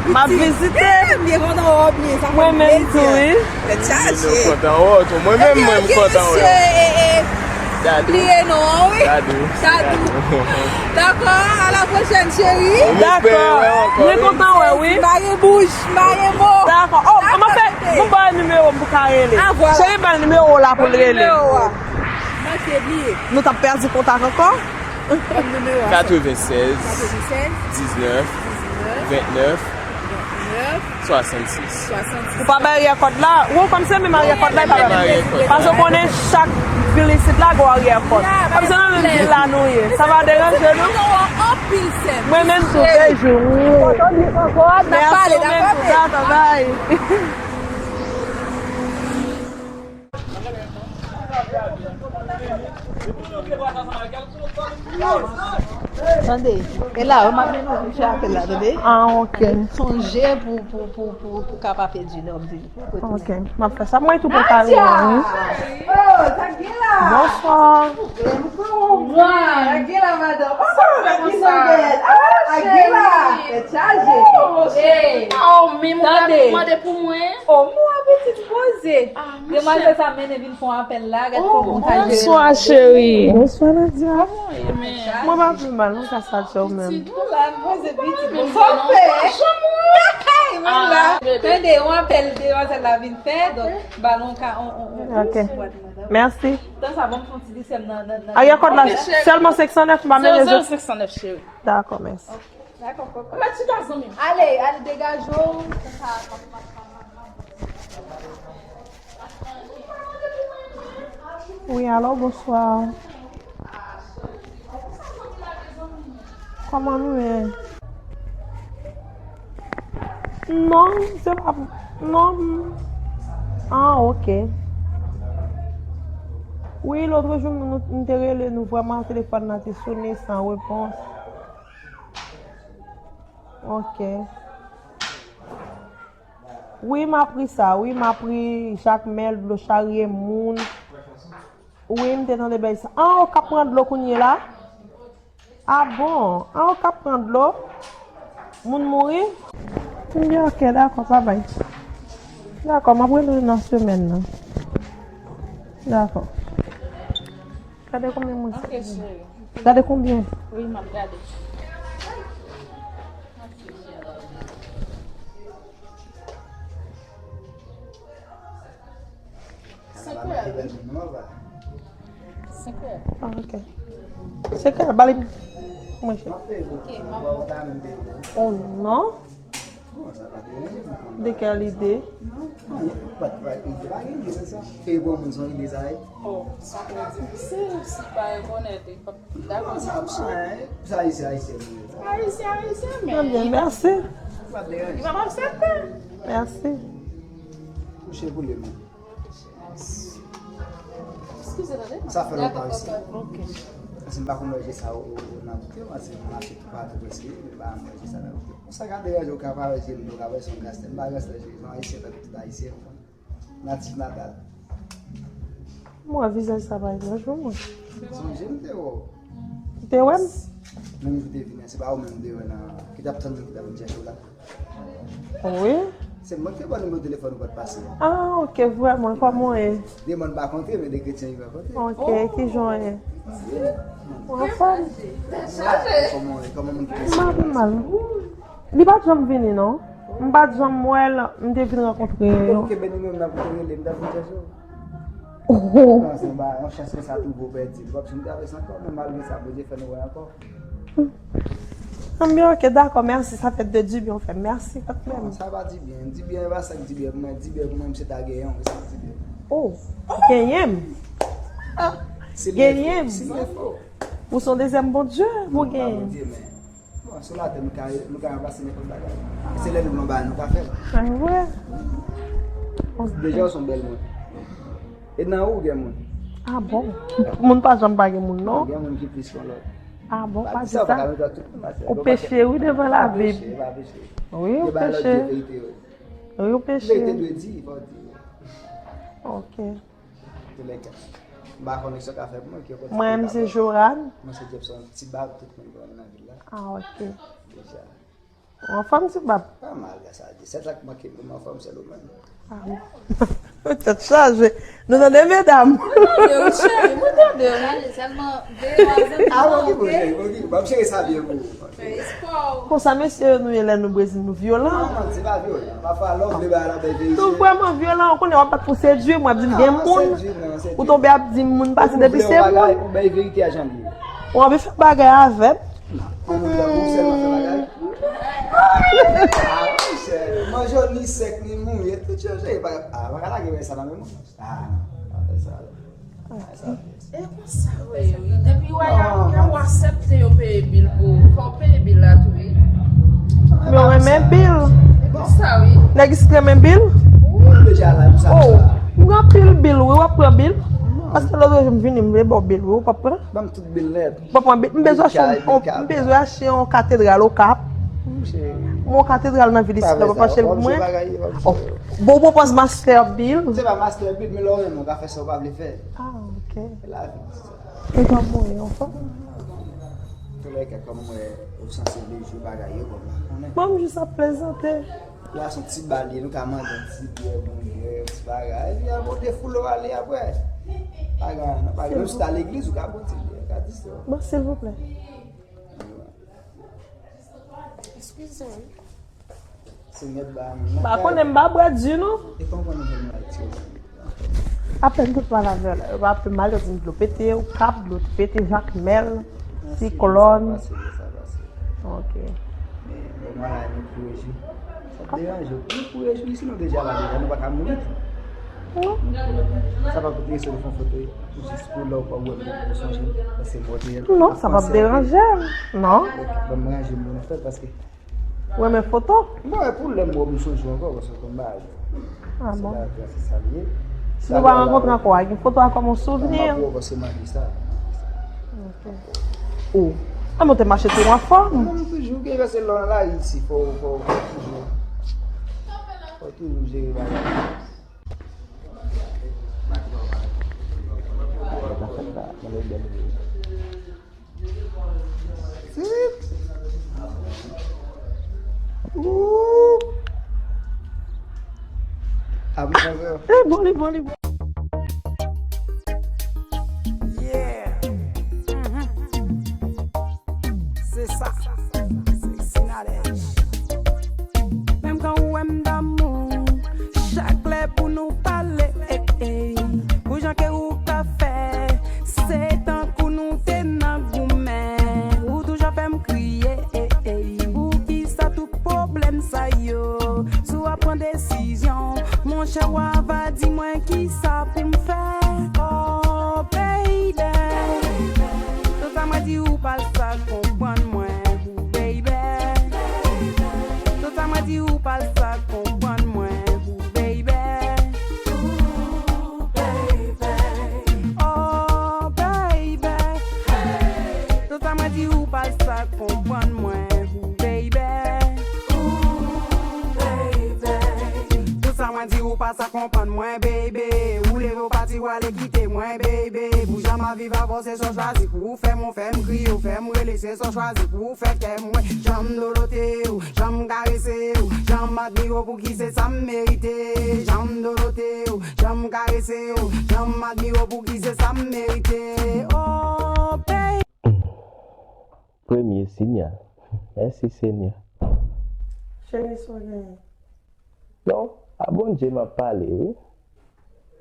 M ap vizite. Eh, m byen kontan wè w byen, sa fè m plezi. Mwen menm tou, wi. Tèt chaje. Mwen kontan wè w tou. Mwen menm, mwen, m kontan wè w. Ebyen, ok, mesye, e, e, Bliye non an, wi. Dadou. Dadou. Dakò, a la pwochèn, cheri. Dakò. Mwen kontan wè, wi. Mare bouch, mare mo. Dakò. Oh, mwen fè, mwen ba nimewo m pou ka rele. Ah, vwala. Cheri, ba l nimewo la pou l rele. Nimewo a. Manke bliye. Nou t ap pèdi kontak ankò? Ban m nimewo a. Katrevennsèz, diznèf, vennèf, swasannsis. Ou pa bay aryè kòd la? Ou konn se menm aryè kòd la, e pa bay. Paske w konnen chak vil isit la gon aryè kòd. Kòm se nan menm vil la nou ye. Sa va deranje nou? Mwen menm tou, bèjou. Mèsi, ou menm tou, tata, bay. Tande, e la, yo m ap mennen w vin fè apèl la, tande? Ah, ok. Sonje pou, pou, pou, pou, pou ka pa pèdi lè w ap vini. Ok, m ap fè sa. Mwen tou prepare an, wi. Oh, sa k gen la? Bonswa. Sa k gen la, madanm? Oh, sa k gen la? Ah, sa k gen la? Tèt chaje. Oh, men mwen ap mande pou mwen. Oh, mwen ap Poze. Demwazèl sa mennen vin fè yon apèl la, gad kòman w ka jere. Bonswa, cheri. Bonswa, Nadia. Mwen pa pi mal, mwen ka salye w menm. Pitit, ou la, n poze pitit. Mwen la. Tande, yon apèl demwazèl la vin fè, donk, ba l yon ka, on, on, on, on swat, madanm. Mèsi. Tan sa, ban m fè yon ti desè m nan, nan, nan. Aryè kòd la, sèlman senk san nèf, m pa mennen. Zero zero senk san nèf, cheri. Dakò, mèsi. Dakò, kòkòt. Mèt chita, zanmi m. Ale, ale, degaje w. Wi, alo, bonswa. Kòman nou ye? Non, se pa, non. Ah, ok. Wi, lòtrejou, nou, nou te rele nou, vrèman, telefòn nan te sone san repons. Ok. Wi, m ap ri sa. Wi, m ap ri Jakmèl, dlo charye moun. Wi, m te tande bèy sa. An, ou k ap pran dlo kounye la? Ah bon? An, ou k ap pran dlo? Moun mouri? Byen, ok, dakò, babay. Dakò, m ap rele w nan semèn nan. Dakò. Gade konbyen moun sa. Ok, cheri. Gade konbyen. Wi, m ap gade. Senk èr. Senk èr. Ah, ok. Senk èr, ba li mwen. Ok, m ap. Oh non. De quelle idée? Non, pa, pa, ide pa gen, se sa. Fè bon moun son ide sa ye. Oh, sa pou di. Si, si pa rekonèt, li p ap dakò. Sa, sa, sa, ayisyen, ayisyen, nou ye. Ayisyen, ayisyen, men. Ebyen, mèsi. Pa deranje. Li p ap aksepte. Mèsi. Kouche pou li, men. Eskize, tande? Sa fè lontan isi. Ok. Paske m pa konn wè je sa ou, ou, ou nan bouke, paske m mache toupatou prèske, m pa wè je sa nan bouke. Sa ka deranje w, ou ka pa wè je m, ou ka wè se yon gangstè. M pa gangstè, je, se yon ayisyen tankou tout ayisyen, ou konn. Natif natal. M wè vizaj sa pa etranj pou mwen. Sonje m te wè w. Ou te wè m? Menm jou te vini an, se pa ou menm m te wè nan, ki t ap tann mwen, ki t ap vin chèche w la. Wi. Se mwen ki te ba w nimewo telefòn ou pa t pase. Ah, ok, vrèman, kòman w ye? De mòn pa kontre, men de kretyen vivan kontre. Ok, kijan w ye? Ou anfòm? Kòman w ye? Kòman moun ki te... M pa pi mal. Li pa t janm vini, non. M pa t janm wè l, m te vin rankontre yo. Ou kenbe nimewo m nan pou te rele m, m t ap vin chèche w. Oh. Non, se yon ba-, yon chans konsa tou gwo pèdi. Li p ap janm travèse ankò, men malgre sa, Bondye fè nou wè ankò. Anbyen, ok, dakò, mèsi, sa fè de dibyen ou fè. Mèsi, kanmenm. Non, sa pa dibyen. Dibyen, e pa sa k dibyen pou mwen. Dibyen pou mwen, m se ta genyen w, e sa k dibyen. Oh, genyen m. Ah, genyen m. Si m te fò. Ou se yon dezyèm Bondye, ou genyen. Non, pa Bondye, men. Bon, sou latè, nou ka, nou ka ranplase nenpòt bagay. Se lè nou gen yon bagay, nou ka fè l. Ah, vre? Deja, ou se yon bèl moun. E nan ou gen moun. Ah bon? Moun pa janm pa gen moun, non? Gen moun ki plis ke lòt. Ah bon, pa di sa. Ou peche, wi, devan Labib. Wi, ou peche. Wi, ou peche. Verite dwe di, fò w di. Ok. Toulèka. M pa konnen sa w ka fè pou mwen, ki opòtinite. Mwen, m se Jorane. Mwen se Jepson, Ti Bab, tout moun konn mwen nan vil la. Ah, ok. Deja. Ou anfòm, Ti Bab? Pa mal, gras a Dye. Sèl sa k manke pou mwen, anfòm, se ou menm. Ah, bon. Tèt chaje. Nou tande, medam? Mwen tande w, cheri, mwen tande w. Sèlman veye w a zanmi. Ah, bon, ki bon, cheri, bon, ki bon. Ban m cheri sa byen pou ou. Fè espò. Konsa, mesye, nou ye lè nou Brezil, nou vyolan. Non, non, se pa vyolan. Pafwa, lè w vle bagay la, bay verite. Nou vrèman vyolan, ou konnen w ap bat pou sedui m, w ap di m gen moun. Ou tonbe ap di m moun pase depi se moun. Ou bay verite a jan l ye. Ou anvi fè bagay avè m. Ou sèlman fè bagay. Ah, monchè, manje w ni sèk, ni mouye, tout chanje. Pa, ah, pa ka lage bagay sa nan men mwen. Ah, non, pa fè sa, non. Pa fè sa. E konsa yo ye, wi. Depi w a, yo, yo aksepte yo peye bil pou, fò w peye bil la tou, wi. Men w renmen bil. E konsa, wi. Nèg isit renmen bil? Wi. Oh, m gen anpil bil, wi, w ap pran bil? Paske lòt jou m vini, m vle ba w bil, wi, w p ap pran? Ban m tout bil nèt. Bon, m bezwen achte yon, m bezwen achte yon katedral Okap. Yon katedral nan vil isit la, w ap achte l pou mwen? Oh, bon, ou pran master bil. Se pa master bil, men lè w renmen, w ka fè sa w pa vle fè. Ah, ok. Se lavi, se sa. E kòman w ye, anfòm? Tou lè ka, kòm mwen, ou sanse de jou bagay yo, kòm la konnen. Bon, m jis ap plezante. La se yon ti bal ye, nou ka mande yon ti byè, bon byè, yon ti bagay. Epi apre, w defoule w ale apre. Pa gen anyen, non, pa gen. Menm si w ta legliz, ou ka bwè ti byè, ou ka di sa. Bon, silvouplè. Eskize m. Se nèt ba moun. M pa konnen, m pa bwè di, non. E kòman w konn nivo nou Ayiti yo? Apèn tout mal avè la. Yo pa apèn mal, yo di m dlo pete, Okap, dlo pete, Jakmèl, siklòn. Sa pase, sa pase. Ok. Men, bon, mwen la, nou pou rejwi. Sa te deranje w. Nou pou rejwi, sinon deja la, deja, nou pa ka mouri tou. Non. Sa pa pou te sou fon foto, jis pou lè w pa wè m, pou sonje m, paske mwen te. Non, sa pa deranje m, non. Ok, ban m ranje m pou nou fè, paske Ou renmen foto? Bon, e pou lè m wè w m sonje w ankò, paske w konn bagay. Ah bon? Se lavi a, se sa l ye. Si nou pa rankontre ankò, a gen foto a kòm yon souvni. M ap wè w paske m anvi sa. Ok. Ou. A, mwen te mache tou anfòm. Non, m toujou gen, paske lè w nan lari isi, fò, fò, fò toujou, fò toujou jere bagay. Ooh. Eh, bon, li bon, li bon. Yeah. Mhm. Se sa. Se Sinadèj. Menm kan ou wè m damou, chak lè pou nou pale, eh, eh. Pou jan ke ou ka fè, se tankou nou te nan goumen. Ou toujou fè m kriye, eh, eh. Poukisa tout pwoblèm sa yo? Si w ap pran desizyon, monchè, w a va di mwen kisa pou m fè. Oh, baby. Tout sa mwen di ou pa sa konprann mwen. Baby. Tout sa mwen di ou pa sa konprann mwen, ooh, baby. Ooh, baby. Oh, baby. Hey. Tout sa mwen di ou pa sa konprann mwen, ooh, baby. Ooh, baby. Tout sa mwen di ou pa sa konprann mwen, baby. Ou leve w pati, w ale kite mwen, baby. Pou jan m ap viv avè w, se sa w chwazi pou w fè m, ou fè m kriye, ou fè m rele, se sa w chwazi pou w fè kè mwen. Jan m dolote w, jan m karese w, jan m admire w pou ki se sa m merite. Jan m dolote w, jan m karese w, jan m admire w pou ki se sa m merite. Oh, baby. Premye sinyal. Mèsi, Senyè. Cheri, sa w genyen? Non, a Bondye m ap pale, wi.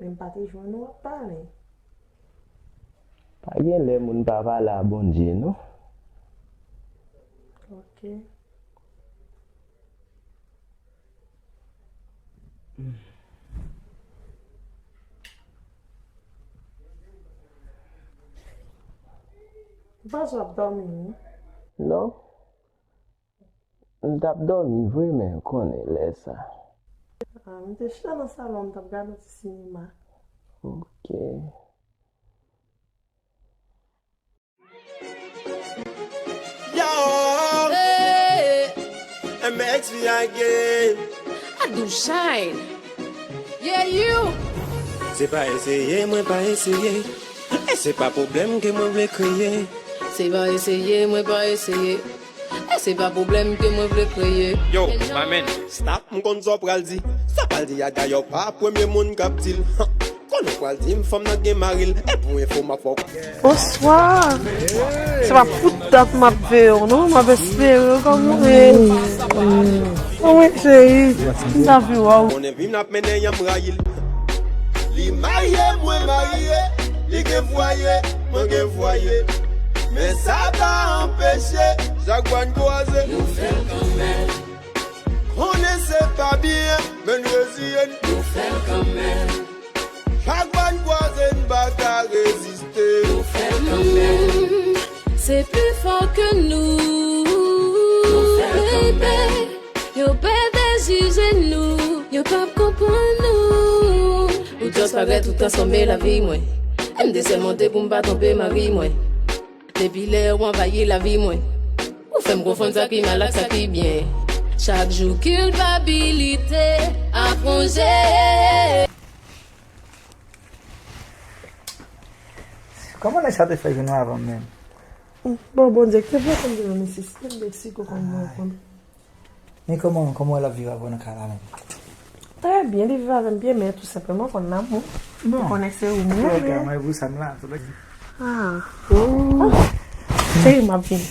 Men m pa te jwenn ou ap pale. Pa gen lè moun pa pale a Bondye, non. Ok. M panse w ap dòmi, wi. Non. M t ap dòmi vre, men konnen lè sa. Ah, m te chita nan salon, m t ap gade yon ti sinema. Ok. Yo! Hey! M X V again. I do shine. Yeah, you. Se pa eseye, mwen pa eseye. E se pa pwoblèm ke mwen vle kreye. Se pa eseye, mwen pa eseye. E se pa pwoblèm ke mwen vle kreye. Yo, my man, stop. M konn sa w pral di. Sa pa Al di a dayè pa premye moun k ap di l. Konnen w pral di m fanm nan gen mari l. E pou enfo m ap fè w. Bonswa. Se pa pou dat m ap veye w non, m ap espere w kòm ou ye. Wi cheri, m ta vle wè w. Konnen vi m ap mennen an m rayi l. Li marye, mwen marye, li gen fwaye, mwen gen fwaye. Men sa pa anpeche, chak fwa n kwaze. Nou fè l kanmenm. Konnen se pa byen, men n reziye n. Nou fè l kanmenm. Chak fwa n kwaze n pa ka reziste. Nou fè l kanmenm. Se pli fò ke nou. Nou fè l kanmenm. Yo pè dejije nou, yo p ap konprann nou. Ou just pa gen tout transfòme lavi mwen. M te sèmante pou m pa twonpe mari mwen. Depi lè w anvayi lavi mwen, ou fè m konfonn sa ki mal ak sa ki byen. Chak jou kilpabilite ap wonje. Kòman nèg sa te fè jwenn nou avan m menm? Bon, Bondye ki te voye m jwenn misye, se Meksiko konn mwen konn. Men kòman, kòman l ap viv avè w nan kay la menm? Trè byen, li viv avè m byen, men tou senpleman konn lanmou. Bon. Ou konnen se ou m renmen. Mwen pou sa m la. Ah. Oh. Cheri, m ap vini.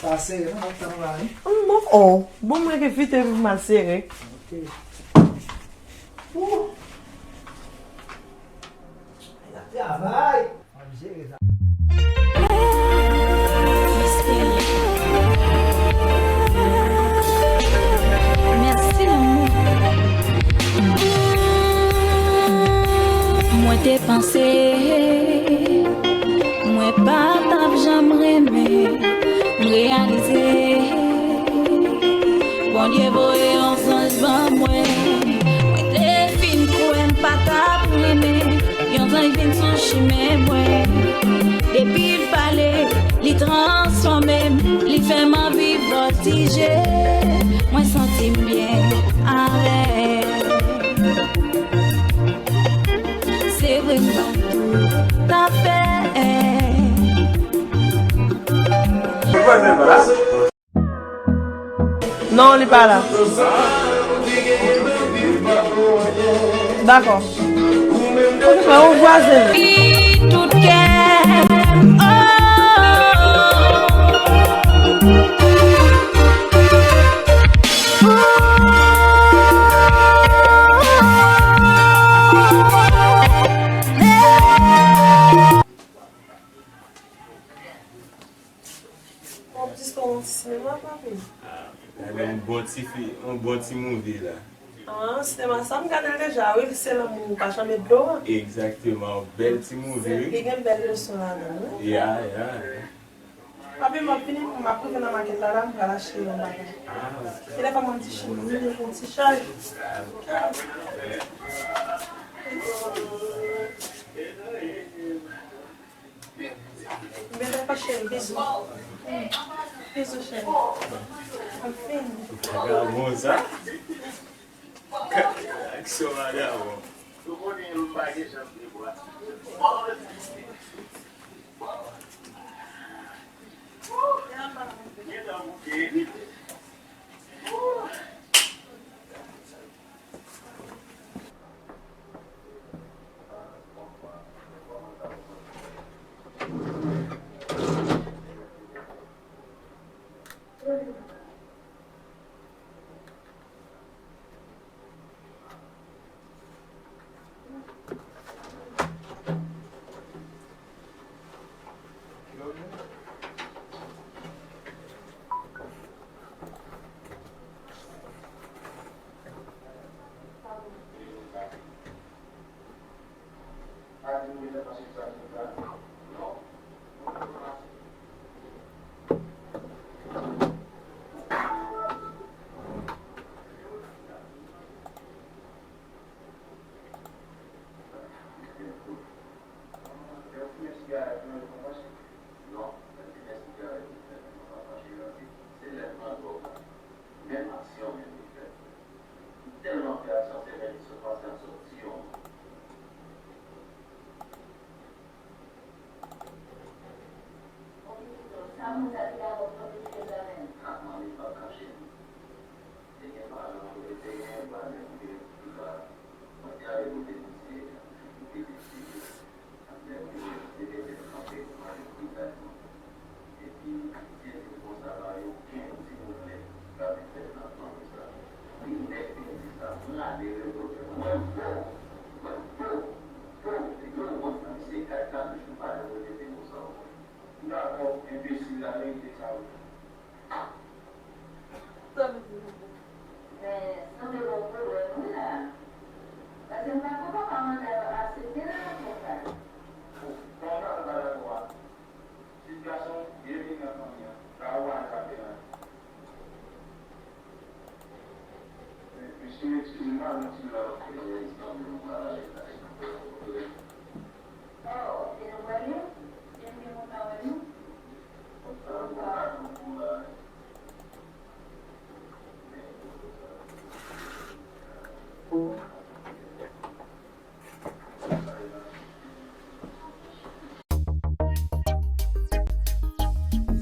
Pa sere non, m ap tann ou la wi. Bon, oh. Bon, mwen ke vite m al sere. Ok. Oh. Travay. Mèsi lanmou. Mwen te panse mwen pa t ap janm renmen, m reyalize Bondye voye yon zanj ban mwen. Mwen te fin kwè m pa t ap renmen yon zanj vin sou chimen mwen. Depi l pale, li transfòme m, li fè m anvi vòtije. Mwen santi m byen avè l. Se vre m pa toutafè. Non, li pa la. Dakò. Okipe w vwazen. Tout kè m, oh. W ap jis fè yon ti sinema, papi? Ah, gade yon bon ti fi, yon bon ti movie la. Ah, sinema sa m gade l deja, wi, se Lanmou pa janm dlo a. Egzakteman, yon bèl ti movie, wi. Li gen bèl leson ladan l, wi. Ya, ya. Papi, m ap vini, m ap rive nan makèt la, la, m pral achte yon bagay. Ah, ok. E lè pa mwen di chini, yon ti chay. Ah, ok. Bebe pa cheri, bizou. Bizou cheri. Anfen. Vagabon sa. Aksyon vagabon.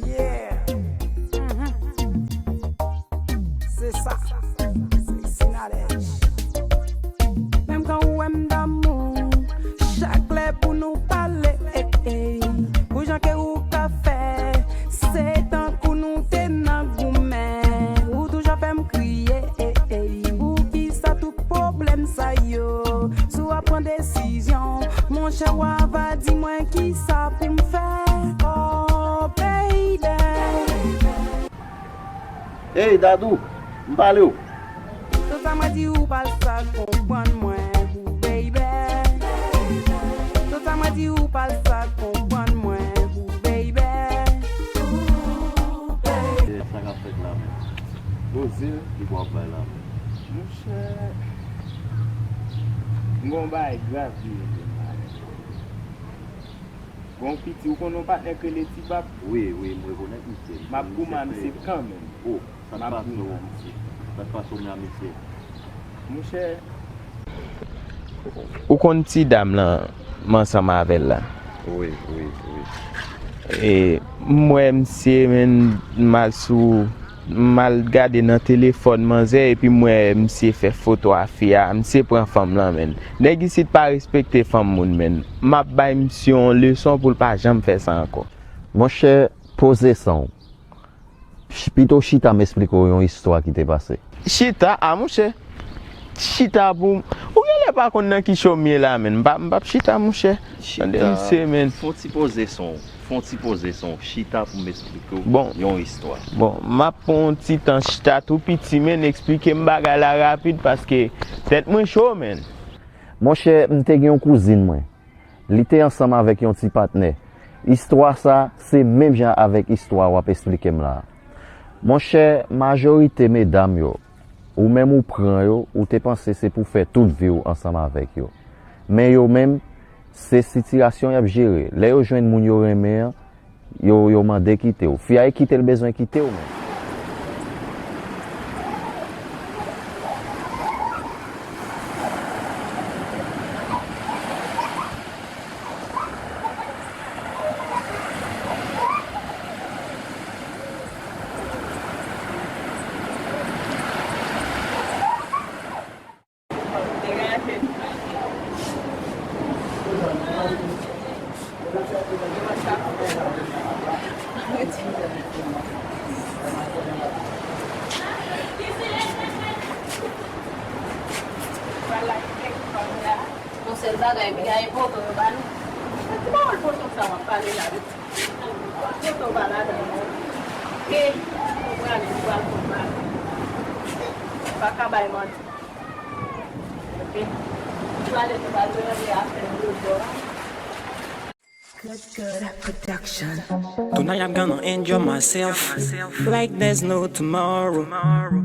Yeah. Mhm. Se sa. Se Sinadèj. Menm kan ou wè m damou, chak lè pou nou pale, ey, ey. Pou jan ke ou ka fè, se tankou nou te nan goumen. Ou toujou fè m kriye, ey, ey. Poukisa tout pwoblèm sa yo? Si w ap pran desizyon, monchè, w a va di mwen kisa pou m fè. Oh, baby. Ey, Dadou, m pale w. Tout sa mwen di ou pa l sa konprann mwen, ooh, baby. Tout sa mwen di ou pa l sa konprann mwen, ooh, baby. Ooh, baby. E sa k ap fèt la menm? Poze li pou ap bay la menm. Monchè, m gon bagay grav ki rive m la menm. Gon piti, ou konn yon patnè k rele Ti Bab? Wi, wi, m rekonèt misye. M ap goumen a misye kanmenm. Oh, sa t pase w, misye? Sa t pase w menm a misye? Monchè. Ou konn ti dam lan m ansanm avè l la? Wi, wi, wi. E, m wè misye, menm, m al sou M al gade nan telefòn manzè epi m wè misye fè foto a fi a, misye pran fanm lan, menn. Nèg isit pa respekte fanm moun, menn. M ap bay misye yon leson pou l pa janm fè sa ankò. Monchè, poze san w. Ch-, pito chita m esplike w yon istwa ki te pase. Chita? A, monchè. Chita pou m. Ou genlè pa konn nan ki cho m ye la, menn. M p ap, m p ap chita, monchè. Tande misye, menn. Fon ti poze san w. Fon ti poze san w. Chita pou m esplike w yon istwa. Bon, m ap pran yon ti tan chita tou piti, menn, eksplike m bagay la rapid paske tèt mwen cho, menn. Monchè, m te gen yon kouzin mwen. Li te ansanm avèk yon ti patnè. Istwa sa, se menm jan avèk istwa w ap esplike m la a. Monchè, majorite medam yo, ou menm ou pran yo, ou te panse se pou fè tout vi w ansanm avèk yo. Men yo menm, se sitiyasyon y ap jere. Lè yo jwenn moun yo renmen an, yo, yo mande kite w. Fi a e kite l bezwen kite w menm. Yon sèl bagay, piga enpòtan yo ba nou. Ki pawòl poton sa w ap pale la, wi? Poton pa ladan, non. E, nou prale, nou pral konn bagay. Pa ka bay manti. Tonight I'm gonna enjoy myself like there's no tomorrow.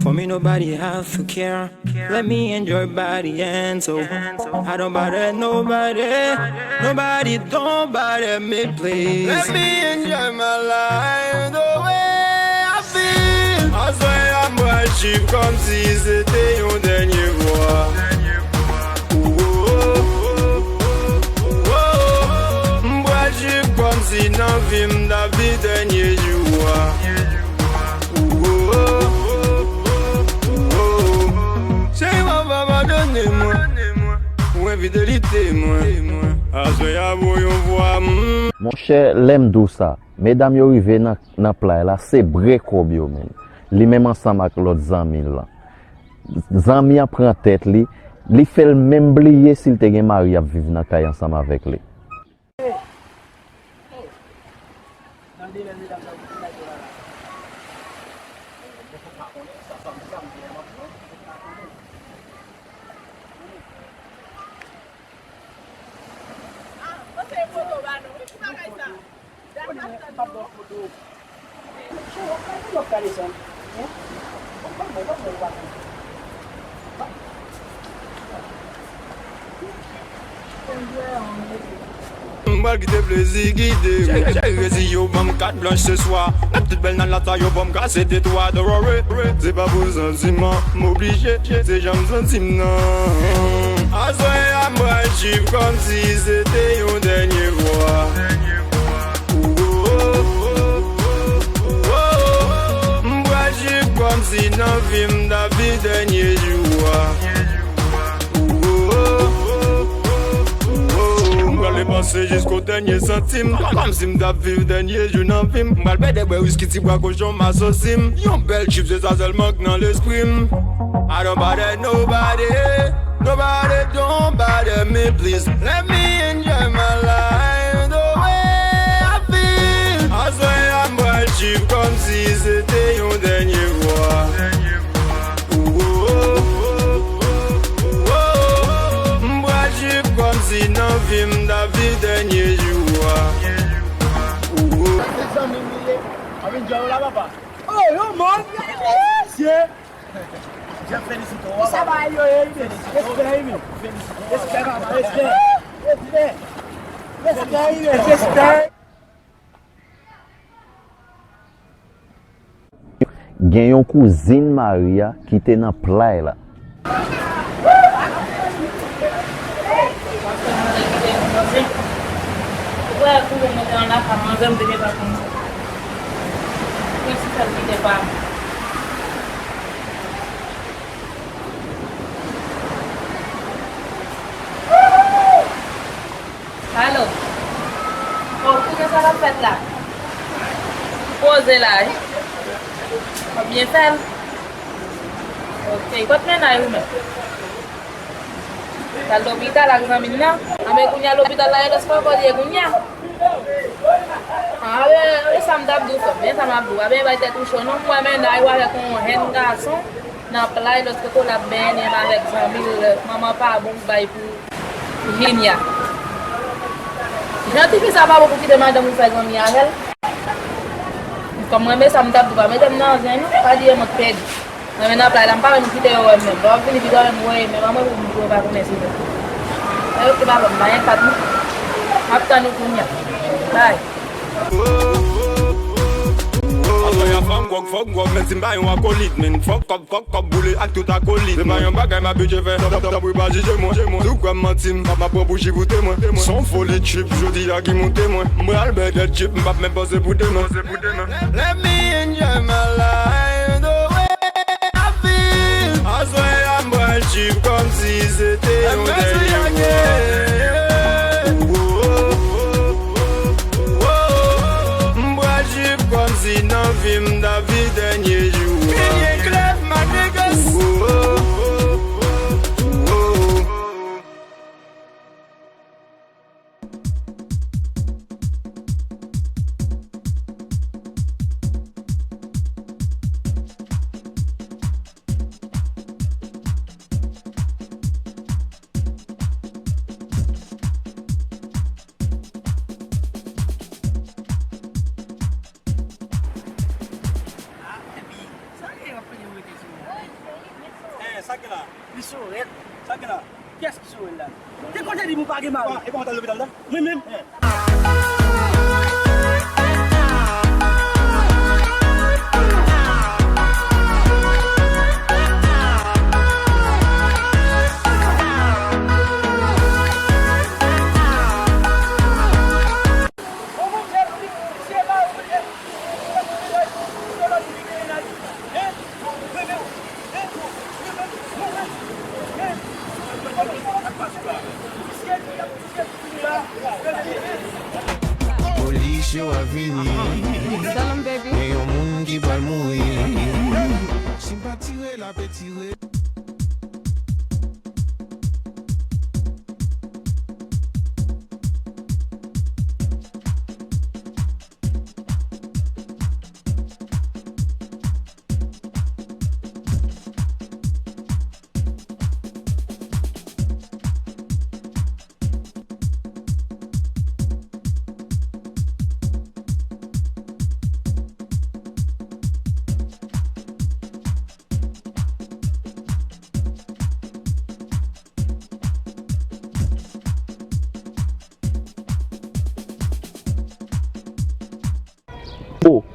For me, nobody have to care. Let me enjoy body and soul. I don't bother nobody. Nobody don't bother me, please. Let me enjoy my life the way I feel. Aswè a m pral chill kòmsi se te yon dènye fwa. M pral chill kòmsi nan vi m t ap vin dènye jou a. Cheri, w ap abandone mwen pou enfidelite mwen. Aswè a pou yon fwa, mm. Monchè, lè m di w sa, medam yo rive nan, nan play la, se bre kòb yo, menn. Li menm ansanm ak lòt zanmi l lan. Zanmi an pran tèt li, li fè l menm bliye si l te gen mari ap viv nan kay ansanm avèk li. M pral kite plezi gide w. Cheri, cheri, rezi yo ban m kat blanch se swa. Mèt tout bèl nan lata yo ban m kase tetwa. Don't worry, se pa pou santiman m oblije. Se jan m santi m nan. Aswè a m pral trip kòmsi se te yon dènye fwa. M pral trip kòmsi nan vi m t ap viv dènye jou a. M pral depanse jisko dènye santim. Kòmsi m t ap viv dènye jou nan vi m. M pral pede bwè wiski, ti bwa kochon, m asosi m. Yon bèl trip, se sa sèlman k nan lespri m. I don't bother nobody. Nobody don't bother me, please. Let me enjoy my life the way I feel. Aswè a m pral trip kòmsi se te yon dènye fwa. M pral trip kòmsi nan vi m t ap viv dènye jou a. Se zanmi m li ye. Ann vin jwe la, papa. Oh, yo, man. Mesye. Jan felisite w. Sa va yo ye, men. Respè, men. Respè, papa, respè. Respè. Respè, men. Respè. Gen yon kouzin Maria ki te nan play la. Ou wè, kouzin mwen te nan lakay manzè, m te gentan konn sa. Mwen si fè l kite pa m. Alo. O, kouzin, sa k ap fèt la? Poze la, wi. W ap byen fè l. Ok, kot mennaj ou menm? L al lopital ak zanmi l nan. Anben, kounye a lopital la, e lòs poko li ye kounye a. A, e, e sa m t ap di w, frè m, men sa m ap di w. A, ben, bay tèt ou cho, non, m wè mennaj ou avèk yon jèn gason nan play, lòt kote w l ap benyen li menm avèk zanmi l, manman pa bon pou bay pou Jimmy a. Jan tifi sa pa bon pou kite madanm ou fè zanmi avè l. Kòm mwen, men sa m t ap di w, pa mete m nan zen, non, pa di e mwen k pèdi. Mwen, men nan play la, m pa menm kite yo wè m menm. Lè w ap vini pi twa menm, w wè, men pa mwen pou m di w pa konnen si vre. E yo ki pa ban m anyen kat, non. M ap tann ou kounye a. Bay. Aswè a fanm gwòg, fòk gwòg, men si m pa yon akolit, men fòk kòb, fòk kòb boule ak tout akolit. Se pa yon bagay m abitye fè, tanpri pa jije mwen. Si w kwè m manti, m p ap pran pou chifoute mwen. Se yon foli trip, jodi a ki moute mwen. M pral bègèt trip, m p ap menm panse pou demen. Let me enjoy my life the way I feel. Aswè a m pral trip kòmsi se te yon dènye fwa. M pral trip kòmsi nan vi m t ap viv dènye jou a. Sa gen la? Li sou rèd. Sa gen la? Kiyès ki sou rèd la? Te konn te di m ou pa gen mari. E kòman w t al lopital la? Mwen menm. Polis yo ap vini. Tell 'em, baby. Gen yon moun ki pral mouri. Si m pa tire, l ap tire.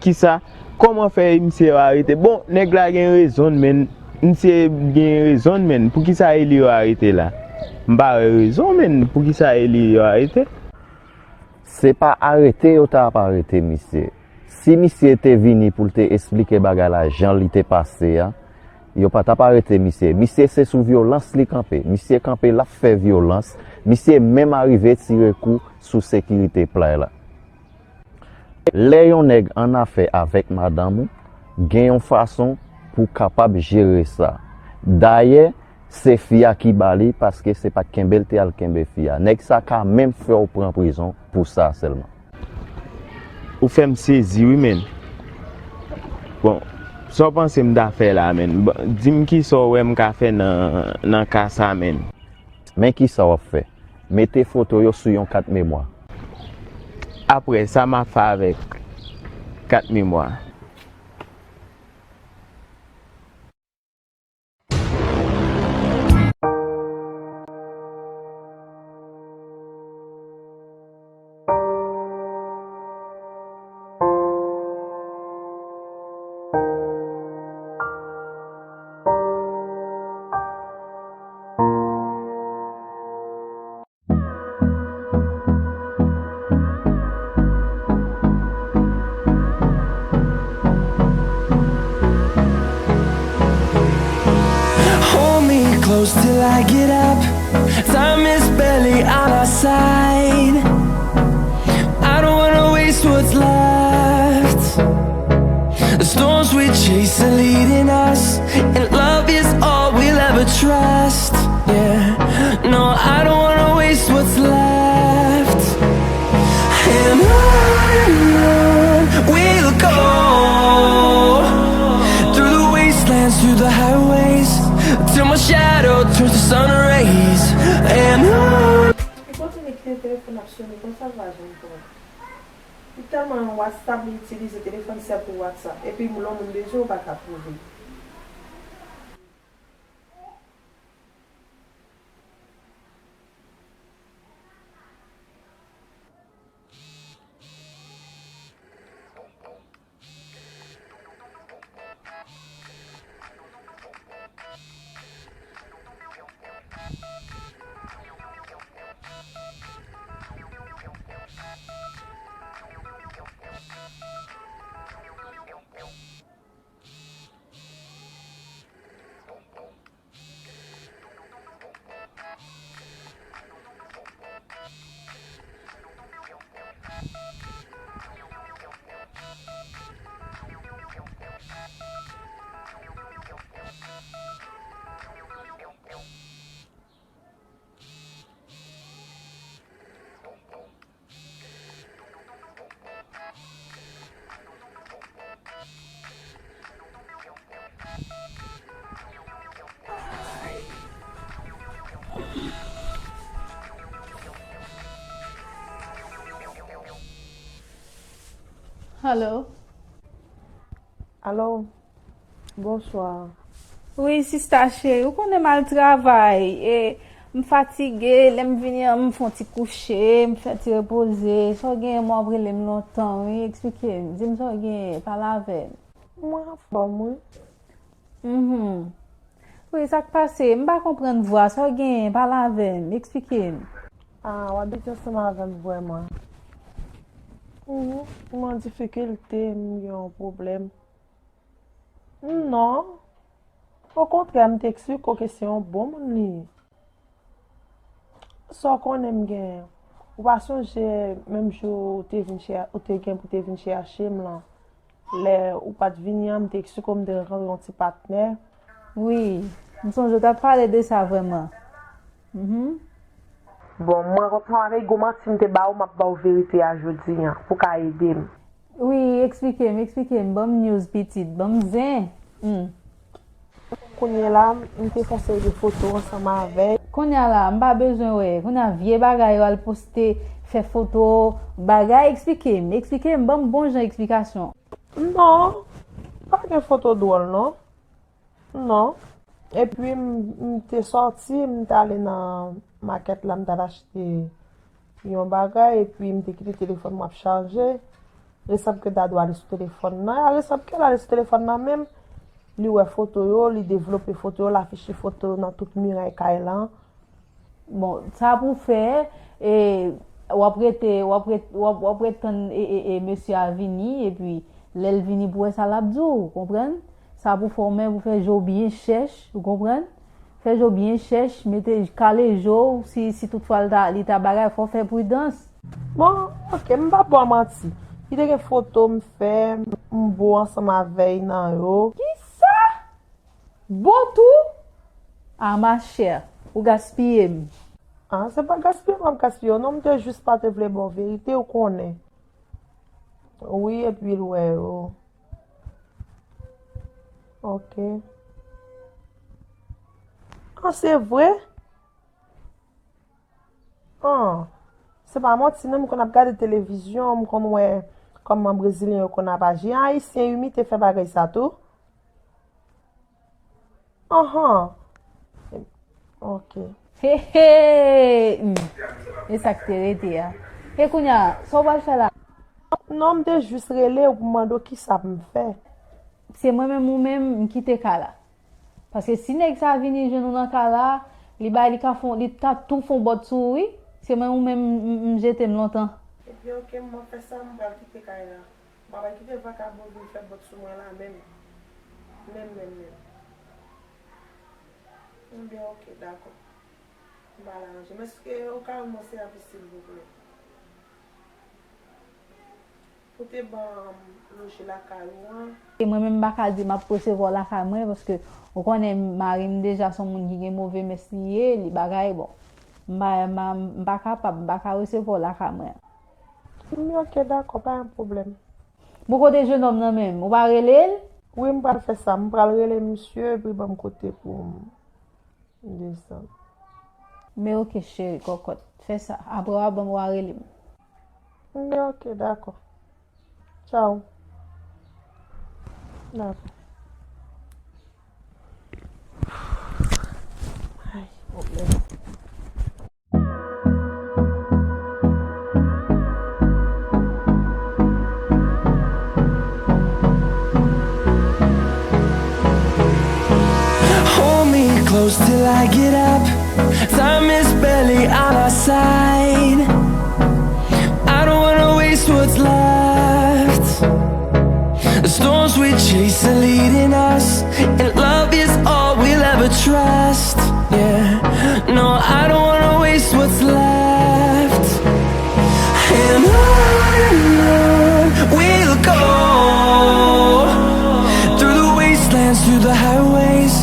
Kisa? Kòman fè misye yo arete? Bon, nèg la gen rezon l, men. Misye gen rezon l, men. Poukisa e li yo arete la? M pa wè rezon, men. Poukisa e li yo arete? Se pa arete yo t ap arete misye. Si misye te vini pou l te esplike bagay la jan li te pase a, yo pa t ap arete misye. Misye se sou vyolans li kanpe. Misye kanpe l ap fè vyolans. Misye menm arive tire kou sou sekirite play la. Lè yon nèg annafè avèk madanm ou, gen yon fason pou w kapab jere sa. Dayè, se fi a ki ba li paske se pa t kenbe l te al kenbe fi a. Nèg sa ka menm fè w pran prizon pou sa sèlman. Ou fè m sezi wi, menn. Bon, sa w panse m ta fè la, menn? Bon, di m kisa w wè m ka fè nan, nan ka sa, menn. Men kisa w ap fè. Mete foto yo sou yon kat memwa. Apre, sa m ap fè avèk kat memwa? Hold me close till I get up. Time is barely on our side. I don't wanna waste what's left. The storms we chase are leading us, and love is all we'll ever trust. Yeah, no, I don't wanna waste what's left. And on and on we'll go, through the wastelands, through the highways, till my shadow turns to sun rays. And on. Li kontinye kite telefòn ap sone konsa, l pa janm pran. Li tèlman nan WhatsApp, li itilize telefòn sèl pou WhatsApp. Epi lè yon moun bezwen, ou pa ka twouve. Hello. Alo. Bonswa. Wi, sista cheri, ou konnen m al travay, e m fatige, lè m vini an, m fè yon ti kouche, m fè ti repoze. Sa w genyen, m w ap rele m lontan, wi, eksplike m, di m sa w genyen, pale avè m. Mwen anfòm, wi. Mhm. Wi, sa k pase? M pa konprann vwa, sa w genyen, pale avè m, eksplike m. Ah, w ap bite ansanm avè m vrèman. Mhm. M an difikilte, m gen yon pwoblèm. Non. Okontrè, m te eksplike w ke se yon bon moun li ye. Sa w konnen m genyen? Ou pa sonje menm jou ou te vin chè-, ou te gen pou te vin chèche m lan? Lè ou pa t vini an, m te eksplike w m te rankontre yon ti patnè. Wi, m sonje w t ap pale de sa vrèman. Mhm. Bon, mwen kontan avèk gwo manti m te ba ou, m ap ba w verite a jodi an, pou w ka ede m. Wi, eksplike m, eksplike m, ban m news pitit, ban m zen. Hmm. Kounye la, m te fè yon seri de foto ansanm avè l. Kounye a la, m pa bezwen wè. Kounye a, vye bagay yo al poste, fè foto, bagay, eksplike m, eksplike m, ban m bon jan eksplikasyon. Non, pa gen foto dwòl, non. Non. Epi, m, m te sòti, m t ale nan makèt la, m t al achte yon bagay, epi m te kite telefòn mwen ap chaje. Resab ke Dadou ale sou telefòn nan. A Resab ke l ale sou telefòn nan menm, li wè foto yo, li devlope foto yo, l afiche foto yo nan tout miray kay lan. Bon, sa pou fè, e, w ap rete, w ap ret-, w ap, w ap ret tann, e, e, e, mesye a vini, epi lè l vini pou wè sa l ap di w, ou konprann? Sa pou fè w, men pou fè je w byen chèch, ou konprann? Fè je w byen chèch, mete, kale je w, si, si toutfwa l ta, li ta bagay, fò w fè pridans. Bon, oke, m p ap ba w manti. Li te gen foto m fè, m bo ansanm avè l nan yo. Kisa? Bo tou? A, machè, ou gaspiye m. A, se pa gaspiye m ap gaspiye w, non, m te jis pa te vle ba w verite, ou konnen. Wi, epi l wè yo. Oke. An, se vre? An, se pa manti, non, m konn ap gade televizyon, m konn wè kòman brezilyen yo konn ap aji. An, ayisyen, wi, te fè bagay sa tou. Anhan. Oke. He, he! Hmm. E sa k te rete a. E kounye a, sa w pral fè la? Non, m te jis rele w pou m mande w kisa pou m fè. Se mwen menm ou menm, m kite kay la. Paske si nèg sa vini jwenn ou nan kay la, li bay, li ka fon, li ka tou fon bòt sou ou, wi. Se mwen ou menm, m, m, m jete m lontan. Ebyen, oke, m ap fè sa, m pral kite kay la. M pa pral kite vakabon vin fè bòt sou mwen la menm. Menm, menm, menm. Ebyen, oke, dakò. M pral aranje. Men èske ou ka rann mwen sèvis, silvouplè? Pou te ban m loje lakay ou an. E mwen menm, m pa ka di m ap resevwa w lakay mwen, paske ou konnen mari m deja se yon moun ki gen move mès li ye, li bagay, bon. M pa, m pa, m pa kapab, m pa ka resevwa w lakay mwen. Men oke, dakò, pa gen pwoblèm. Bon, kote jenòm nan menm? Ou pa rele l? Wi, m pral fè sa. M pral rele misye, epi ban m kote pou m desann. Men oke, cheri, kòkòt. Fè sa. Apre w a ban m, w a rele m. Men oke, dakò. Tchaw. Dakò. Ay, pwoblèm. Hold me close till I get up. Time is barely on our side. I don't wanna waste what's left. The storms we chase are leading us, and love is all we'll ever trust. Yeah, no, I don't wanna waste what's left. And on and on we'll go, through the wastelands, through the highways,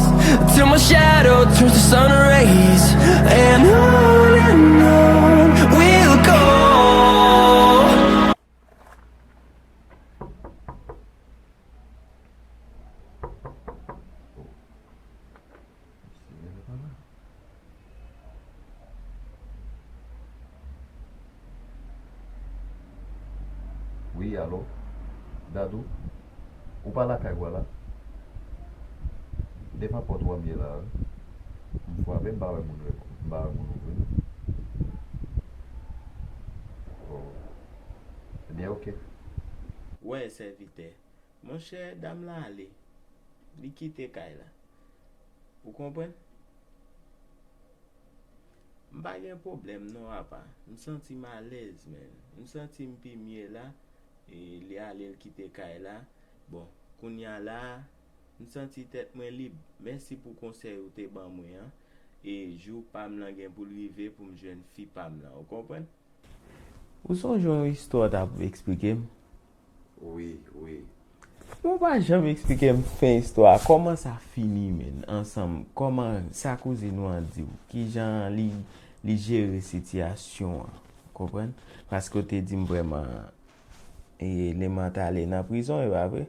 till my shadow turns to sun rays. And on and on we'll go. Wi, alo? Dadou? Ou pa lakay ou a la? Devan pòt ou a m ye la, wi. M frape, m pa wè moun reponn, m pa wè moun ouvri, non. Oh. Ebyen, oke. Wè, sèvitè. Monchè, dam la ale. Li kite kay la. Ou konprann? M pa gen pwoblèm non, apa. M santi m alèz, man. M santi m pi mye la. E li ale, l kite kay la. Bon, kounya la, m santi tèt mwen lib. Mèsi pou konsèy ou te ban mwen an. E jou pa m lan gen pou l rive pou m jwenn fi pa m lan. Ou konprann? Ou sonje yon istwa w t ap eksplike m? Wi, wi. Men w pa janm eksplike m fen istwa a. Kòman sa fini, menn? Ansanm, kòman sa kouzin ou an di w? Kijan li, li jere sitiyasyon an? Ou konprann? Paske w te di m vrèman, e, Lema t ale nan prizon, e pa vre?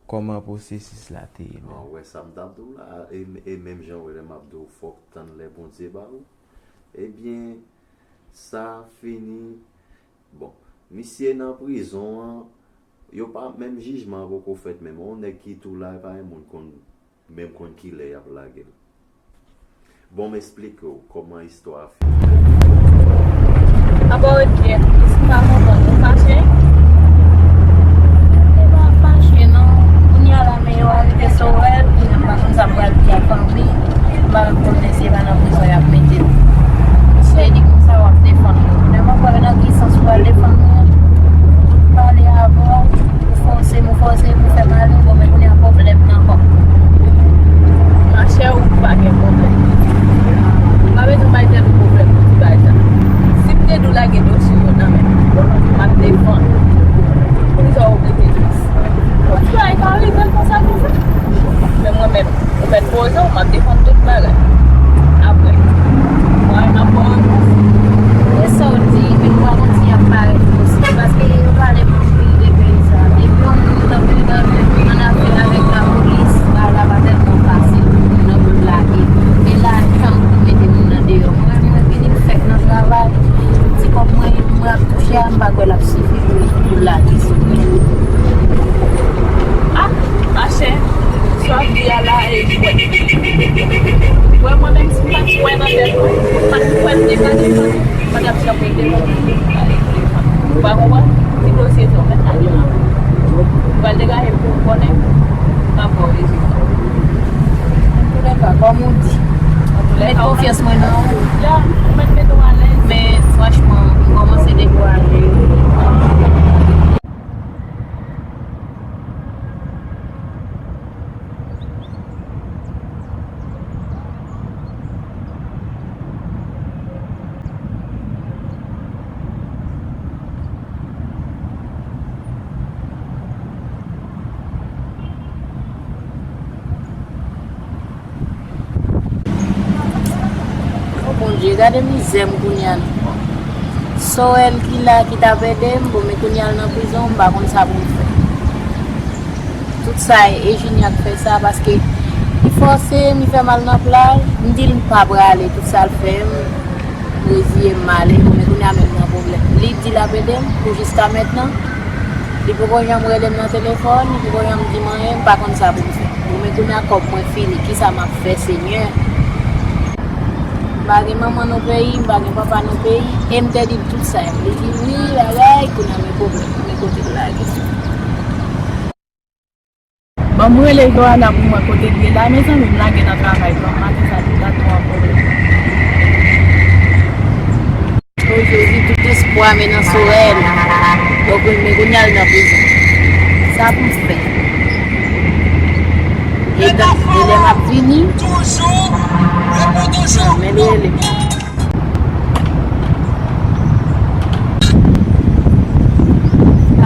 Kòman pwosesis la te ye, menn? An, ou wè sa m t ap di w la, e, e menm jan w wè lè m ap di w fòk tann lè Bondye ba ou. Ebyen, sa fini. Bon, misye nan prizon an, yo pa, menm jijman an poko fèt menm. Yon nèg ki tou la, e pa yon moun konn, menm konn kilè y ap lage l. Bon, m esplike w kòman istwa a fini. Apa w ret kyèt? Èske w pa konprann? Ou fache? Fanmi, m pa menm konnen si e pa nan prizon y ap mete l. Misye di konsa w ap defann mwen. Kounye a m ap wè nan ki sans pou al defann mwen. Tout pale avè w, ou fòse m, ou fòse m, ou fè m ale, bon, men kounye a pwoblèm nan kò. Machè, ou pa gen pwoblèm. Ou pa bezwen bay tèt ou pwoblèm pou ti bagay sa. Si m te di w lage dosye yo nan men m, m ap defann. Poukisa w mete tris? Yon ti bagay ka rive l konsa konsa. Men mwen menm, ou mèt poze w, m ap defann tout bagay. Apre, mwen, m ap ba w repons. E sa w di, men ou pa konn si y ap parèt osi. Paske yo pale m anpil de peyi sa. Depi yon moun tankou Dany ann afè avèk lapolis, bagay la pa tèlman fasil pou moun nan pou l lage. E la, tann pou mete moun nan deyò. Mwen, mwen vini m fèk nan travay. Ti kòb mwen, mwen ap touche a, m pa kwè l ap sifi pou, pou l lage sou mwen. Ah, machè, sa w ap di a la, e kwè. Wè, mwen menm, si m pa t kwè nan tèt mwen, m pa t kwè m te ka defann, m pa t ap janm rete. Ou pa konprann? Ti dosye sa, ou mèt lage nan men m. Ou pral degaje pou w konnen, m ap ba w rezilta. Antoulèka, kòm ou di, mèt konfyans mwen nan ou. Ya, ou mèt mete w alèz. Men franchman, m kòmanse dekouraje. O Bondye, gade mizè m kounye a. Sorel ki la, ki t ap ede m, bon, men kounye a l nan prizon, m pa konn sa pou m fè. Tout sa, e Junior k fè sa, paske li fòse m, li fè m al nan plaj, m di l m pa prale, tout sa l fè m, m reziye m, m ale, bon, men kounye a menm nan pwoblèm. Li di l ap ede m, pou jiska mentnan, li poko janm rele m nan telefòn, li poko janm di m anyen, m pa konn sa pou m fè. Bon, men kounye a kòb mwen fini, kisa m ap fè, Senyè? M pa gen manman nan peyi, m pa gen papa nan peyi, e m te di l tout sa, li di wi, bagay, kounye a men pwoblèm, men kote l lage. Ban m rele Johanna pou mwen kote l ye la, mezanmi, m lage nan travay, ban m maten sa, li la twò an pwoblèm. O Jezi, tout espwa men nan Sorel. Donk, men kounye a l nan prizon. Sa pou m fè? E lè m ap vini, men li rele.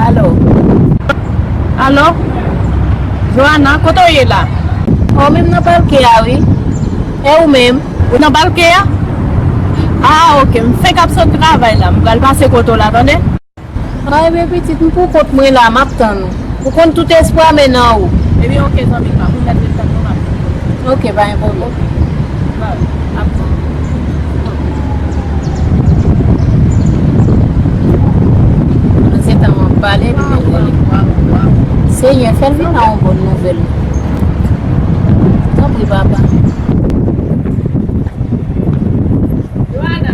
Alo. Alo? Johanna, kote w ye la? O, menm nan palke a, wi. E ou menm? Ou nan palke a? A, oke, m fenk ap sot travay la. M pral pase kote w la, tande? A, ebyen, pitit, m pou kont mwen la, m ap tann ou. Ou konn tout espwa men nan ou. Ebyen, oke, zanmi pa m, ou mèt ret tann mwen, m ap vini. Oke, pa gen pwoblèm. Oke. Bye. Ap tann. Pandan se tan w ap pale, li mèt rele. Senyè, fè l vin ak yon bòn nouvèl. Tanpri, papa. Johanna.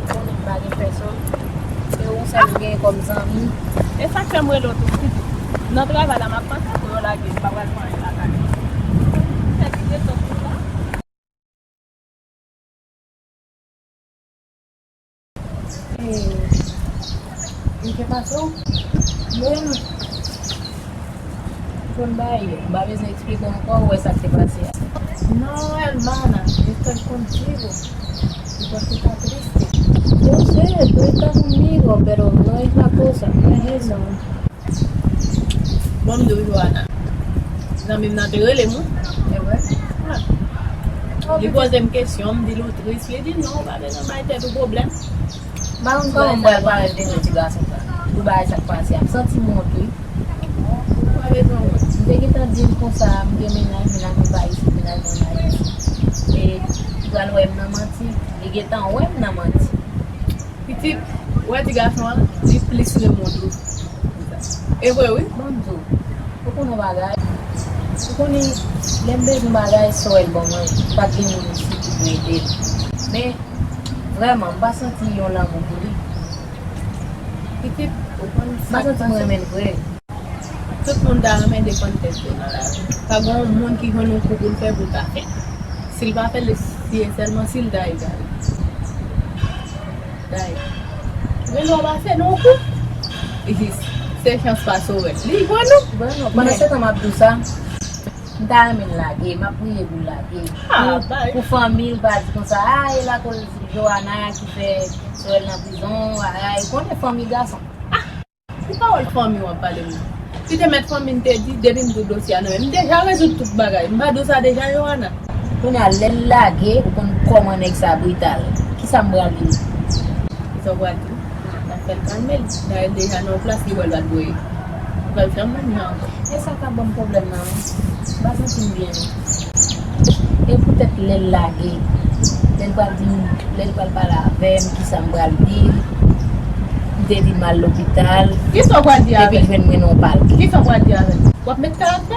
Konnen m pa gen pèsonn. Se ou sèl m gen kòm zanmi. E sa k fè m rele w tou. Nan travay la, m ap panse pou yo lage m, m pa pral fè anyen lakay mwen. Fè ti desann tou la. Eh, m te pase w menm. Konn bagay yo. M pa bezwen eksplike ankò, ou wè sa k te pase a. No, hermana, yo fè l kontigo. Y porque está triste. Yo sé, tú estás conmigo, pero no es la cosa, no es eso. Bon, m di w, Johanna, Zanmi m nan te rele m, wi. E vre? Wi. Li poze m kesyon, m di l ou tris. Li di non, ou pa bezwen bay tèt ou pwoblèm. M pa konn kòman m pral parèt devan ti gason sa pou bagay sa k pase a. M santi m wont, wi. Ou pa bezwen wont. M te gentan di l konsa, m gen mennaj, mennaj mwen pa isit, mennaj mwen an Ayiti. E li pral wè m nan manti. Li gentan wè m nan manti. Pitit, ou wè ti gason an, li plis renmen w tou. E vre, wi. Ban m di w, ou konn yon bagay? Ou konnen, lè m bezwen bagay, Sorel ban mwen. Pa t gen moun isit ki pou ede m. Men, vrèman, m pa santi yon lanmou pou li. Pitit, ou konn sa k pase? M pa santi m renmen l vre. Tout moun ta renmen defann tèt yo nan lavi. Pa gen yon moun ki jwenn yon kou pou l fè pou l ta fè. Si l pa fè l, si e sèlman si l ta egare. Ta egare. Men lè w pase nan yon kou, se chans pa Sorel. Li jwenn ou. Bon, non, pandan se tan m ap di w sa, m ta renmen l lage, m ap priye pou l lage. Pou, pou fanmi l pa di konsa, a, e lakoz Johanna ki fè Sorel nan prizon, a, a, ou konnen fanmi gason. Se pawòl fanmi w ap pale m nan. Si te mèt fanmi m te di, depi m di w dosye a nan men m, m deja rezoud tout bagay. M pa di w sa deja, Johanna? Kounye a, lè l lage, ou konn kòman nèg sa brital. Kisa m pral di l? Kisa w pral di l? N ap fè l kalme l. Dayè, l deja nan yon plas, li wè l pa t voye. Ou pral janm menm jan ankò. E sa k ap ban m pwoblèm nan, wi. M pa santi m byen, non. E poutèt lè l lage, lè l pral di m, lè l pral pale avè m, kisa m pral di l, m te di m al lopital, epi l jwenn mwen nan yon palke. Kisa w pral di avè l? W ap met karaktè?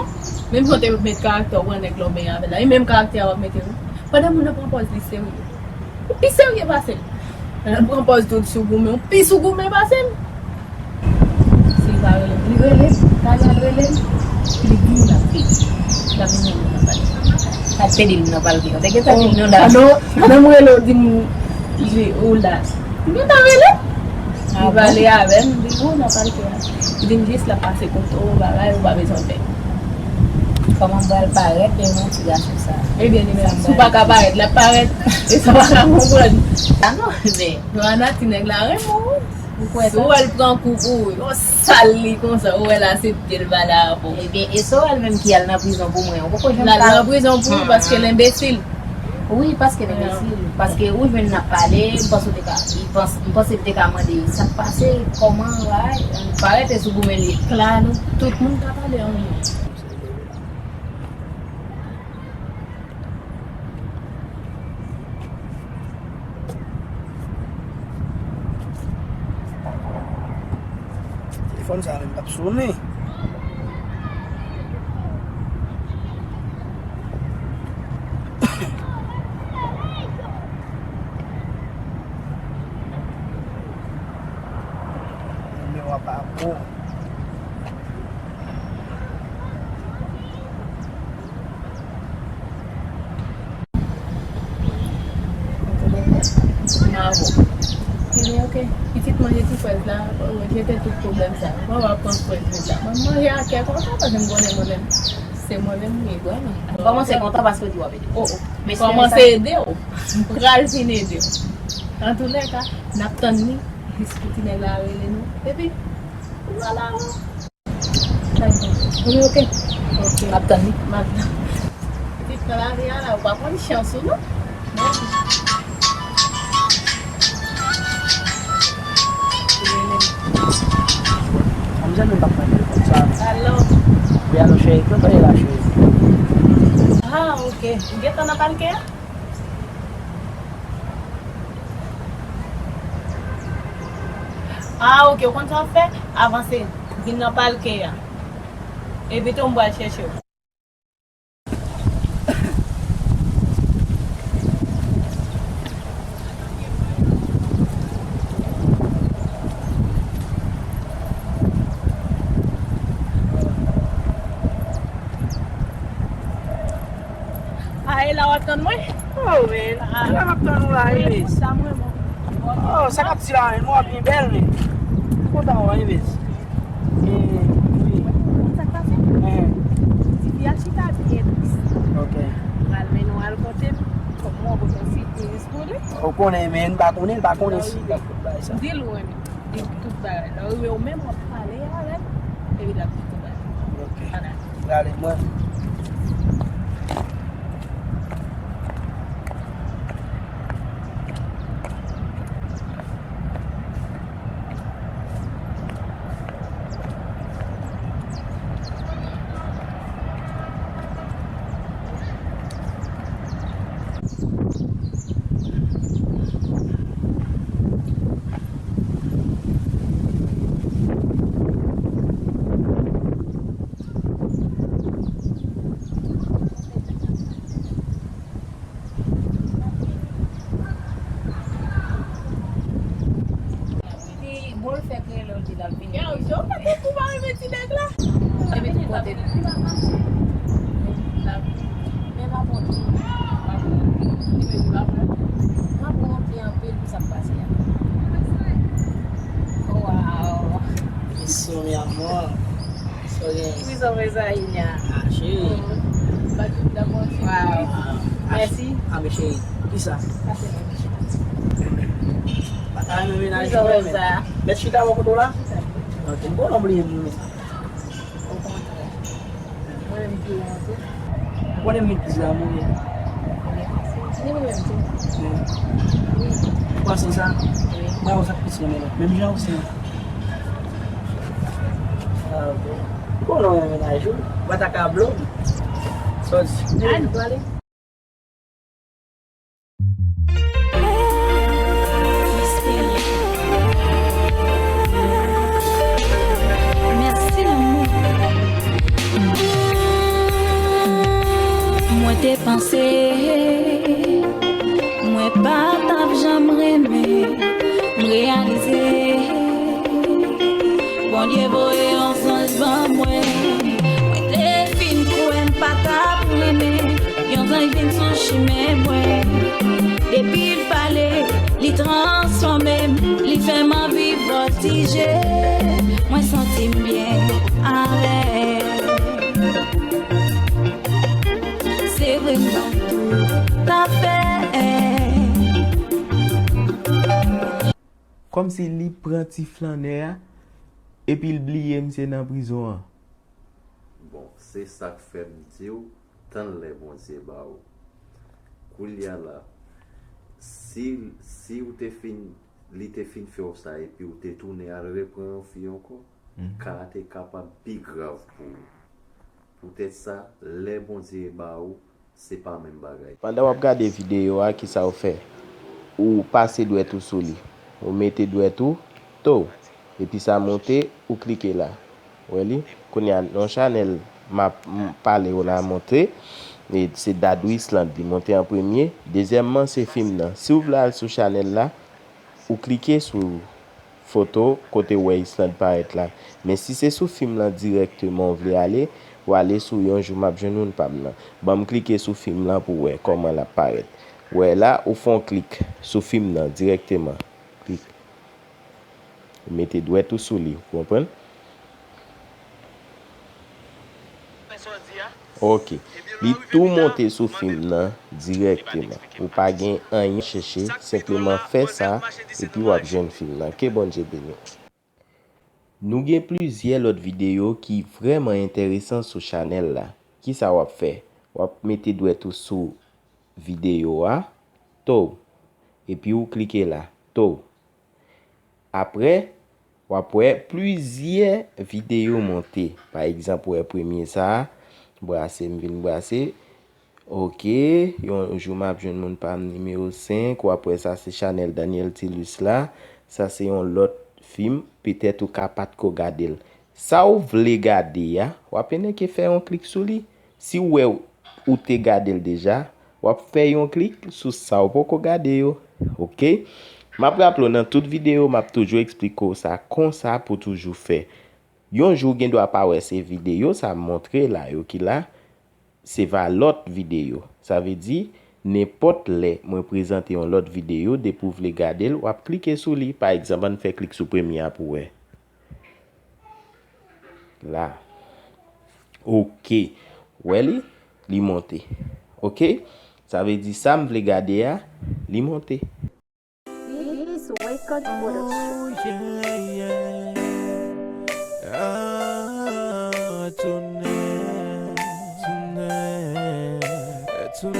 Menm jan w te met karaktè w pran nèg la w benyen avè l la, e menm karaktè a w ap mete wi. Pandan moun nan pran pòz li serye. Ou pi serye pase m. Lè l pran pòz tou l sou goumen, ou pi sou goumen pase m. Si l pa rele m, li rele m. Kay la l rele m. Li di m l ap vini. L ap vini nan palke. Sa te di l nan palke. Ou te gentan di l non la. Pandan, pandan m rele w di m li ou la. Li gentan rele m. Li pale avè m, m di l ou nan palke a. Li di m jis l ap pase kote w, bagay, ou pa bezwen pè. Kòman m pral parèt devan ti gason sa? Ebyen, li menm, si w pa ka parèt, l ap parèt. E sa w pa ka konprann. A non, men. Johanna, ti nèg la renmen w. Ou kwè sa? Si w wè l pran kou pou yon sal li konsa, ou wè l asepte l pale avè w. Ebyen, e Sorel menm ki al nan prizon pou mwen. Ou poko janm ka. L al nan prizon pou ou paske l enbesil. Wi, paske l enbesil. Paske ou jwenn n ap pale, m panse w te ka, li panse, m panse l te ka mande sa k pase, kòman, bagay, parèt e sou goumen li. Kla, nou, tout moun ka pale an yon. Telefòn sa menm p ap sonnen. Nimewo a pa bon. Mwen avè w. Ebyen, oke. Pitit manje ti frèz la, jete tout pwoblèm sa. Mwen va pran frèz la. Mwen manje ak kè kontan, paske m konnen mwen menm, se mwen menm m ye vrèman. Kòmanse kontan paske w di w ap ede. O, o. Kòmanse ede w. M pral fin ede w. Antoulèka, n ap tann li, jis pou ti nèg la rele nou. Epi, nou pral avè w. Ou oke? Oke. M ap tann li. M ap tann. Pitit nan lavi a la, ou pa konn chans ou non. Manzè menm pa pran telefòn sa. Alo. Wi, alo, cheri, kòman w ye la, cheri? Ah, oke. Ou gentan nan palke a? Ah, oke, ou konn sa w ap fè? Avanse, vin nan palke a. Epi tou, m pral chèche w. Ah, e la w ap tann mwen? Oh, man. Ah. La m ap tann ou la, Iris. Kontan mwen, mwen. Oh, sa k ap di la, men, mwen ap byen bèl, men. Kontan wè, Iris. Eh, wi. Sa k pase? Eh. Ti fi a chita byen tris. Ok. Pral mennen w al kote m. Kòm mwen, w ap yon sipriz pou li. Ou konnen, men, m pa konnen, l pa konnen si l ap fout bagay sa. Di l ou renmen. Di l tout bagay. Lè w rive ou menm w ap pale avè l, epi l ap di tout bagay. Ok. Prale, mwen. Li pa manke. Men m ap wont li. M ap wont li. M ap wont li anpil pou sa k pase a. Waw. Eso, mi amor. Eso, gen. Eso, mi reina. Ah, chérie. Wow. Ah, merci. Ah, mais chérie, kisa? Sa se menm. Pa ta renmen menaj ou, men. Mèt chita bò kote w la? Ok, m konnen w bliye m. Okontrè. Mwen menm ki wonte. Ou konnen m gen plis lanmou, wi. Ni mwen menm tou. Wi. Ou panse sa? Wi. Mwen wè sa plis renmen lòt. Menm jan osi. Ah, ok. Ou konnen w renmen menaj ou. Ou pa ta ka blow m. Sòti. Ann, pale. Mèsi lanmou. Mwen te panse mwen pa t ap janm renmen, m reyalize Bondye voye yon zanj ban mwen. Mwen te fin kwè m pa t ap renmen, yon zanj vin sou chimen mwen. Depi l pale, li transfòme m, li fè m anvi vòtije. Mwen santi m byen avè l. Se vre m tout afè. Kòmsi li pran ti flannè a, epi l bliye misye nan prizon an. Bon, se sa k fè m di w, tann lè Bondye ba w. Koulye a la, si, si w te fin, li te fin fè w sa, epi w te tounen al repran yon fi ankò, ka a te kapab pi grav pou ou. Poutèt sa, lè Bondye ba ou, se pa menm bagay. Pandan w ap gade videyo a, kisa w fè? Ou pase dwèt ou sou li. Ou mete dwèt ou, to. Epi sa monte, ou klike la. Ou wè li? Kounye a, yon chanèl m ap m pale w la monte. E se Dadou Island, li monte an premye. Dezyèmman, se fim nan. Si w vle al sou chanèl la, ou klike sou foto kote w wè Island parèt la. Men si se sou fim lan dirèkteman w vle ale, w ale sou Yon jou m ap jwenn moun pa m nan. Ban m klike sou fim lan pou w wè kòman l ap parèt. W wè la, ou fè yon klik sou fim nan dirèkteman. Klik. Ou mete dwèt ou sou li, ou konprann? Ok. Li tou monte sou fim nan dirèkteman. Ou pa gen anyen chèche, senpleman fè sa, epi w ap jwenn fim nan. Ke Bondye beni w. Nou gen plizyè lòt videyo ki vrèman enteresan sou chanèl la. Kisa w ap fè? W ap mete dwèt ou sou videyo a, to, epi ou klike la, to. Apre, w ap wè plizyè videyo monte. Pa egzanp, ou wè premye sa a, brase m vin brase. Ok, yon jou m ap jwenn moun pa m nimewo senk. W ap wè sa se chanèl Daniel Tilus la. Sa se yon lòt fim, petèt ou ka pa t ko gade l. Sa w vle gade a, w ap enke fè yon klik sou li. Si w wè ou te gade l deja, w ap fè yon klik sou sa w poko gade yo. Ok? M ap raple w, nan tout videyo, m ap toujou eksplike w sa konsa pou toujou fè. Yon jou, w gen dwa pa wè se videyo sa m montre la yo ki la, se va lòt videyo. Sa vle di, nenpòt lè mwen prezante yon lòt videyo, depi w vle gade l, w ap klike sou li. Pa egzanp, ann fè klik sou premye a pou w wè. La. Ok. Wè li? Li monte. Ok? Sa vle di sa m vle gade a, li monte. This Record Production. Oh, yeah, yeah. Ah, tounen, tounen, tounen,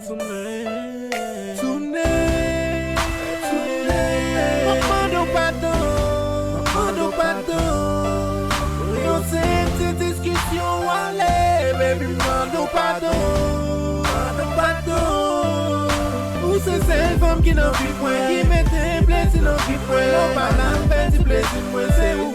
tounen. Tounen, tounen. M ap mande w padon. M ap mande w padon. Pou yon senp ti diskisyon w ale, baby, m mande w padon. Padon, padon. Ou se sèl fanm ki nan vi mwen, ki mete plezi nan vi mwen. Lè w pa la, m pèdi plezi mwen. Se ou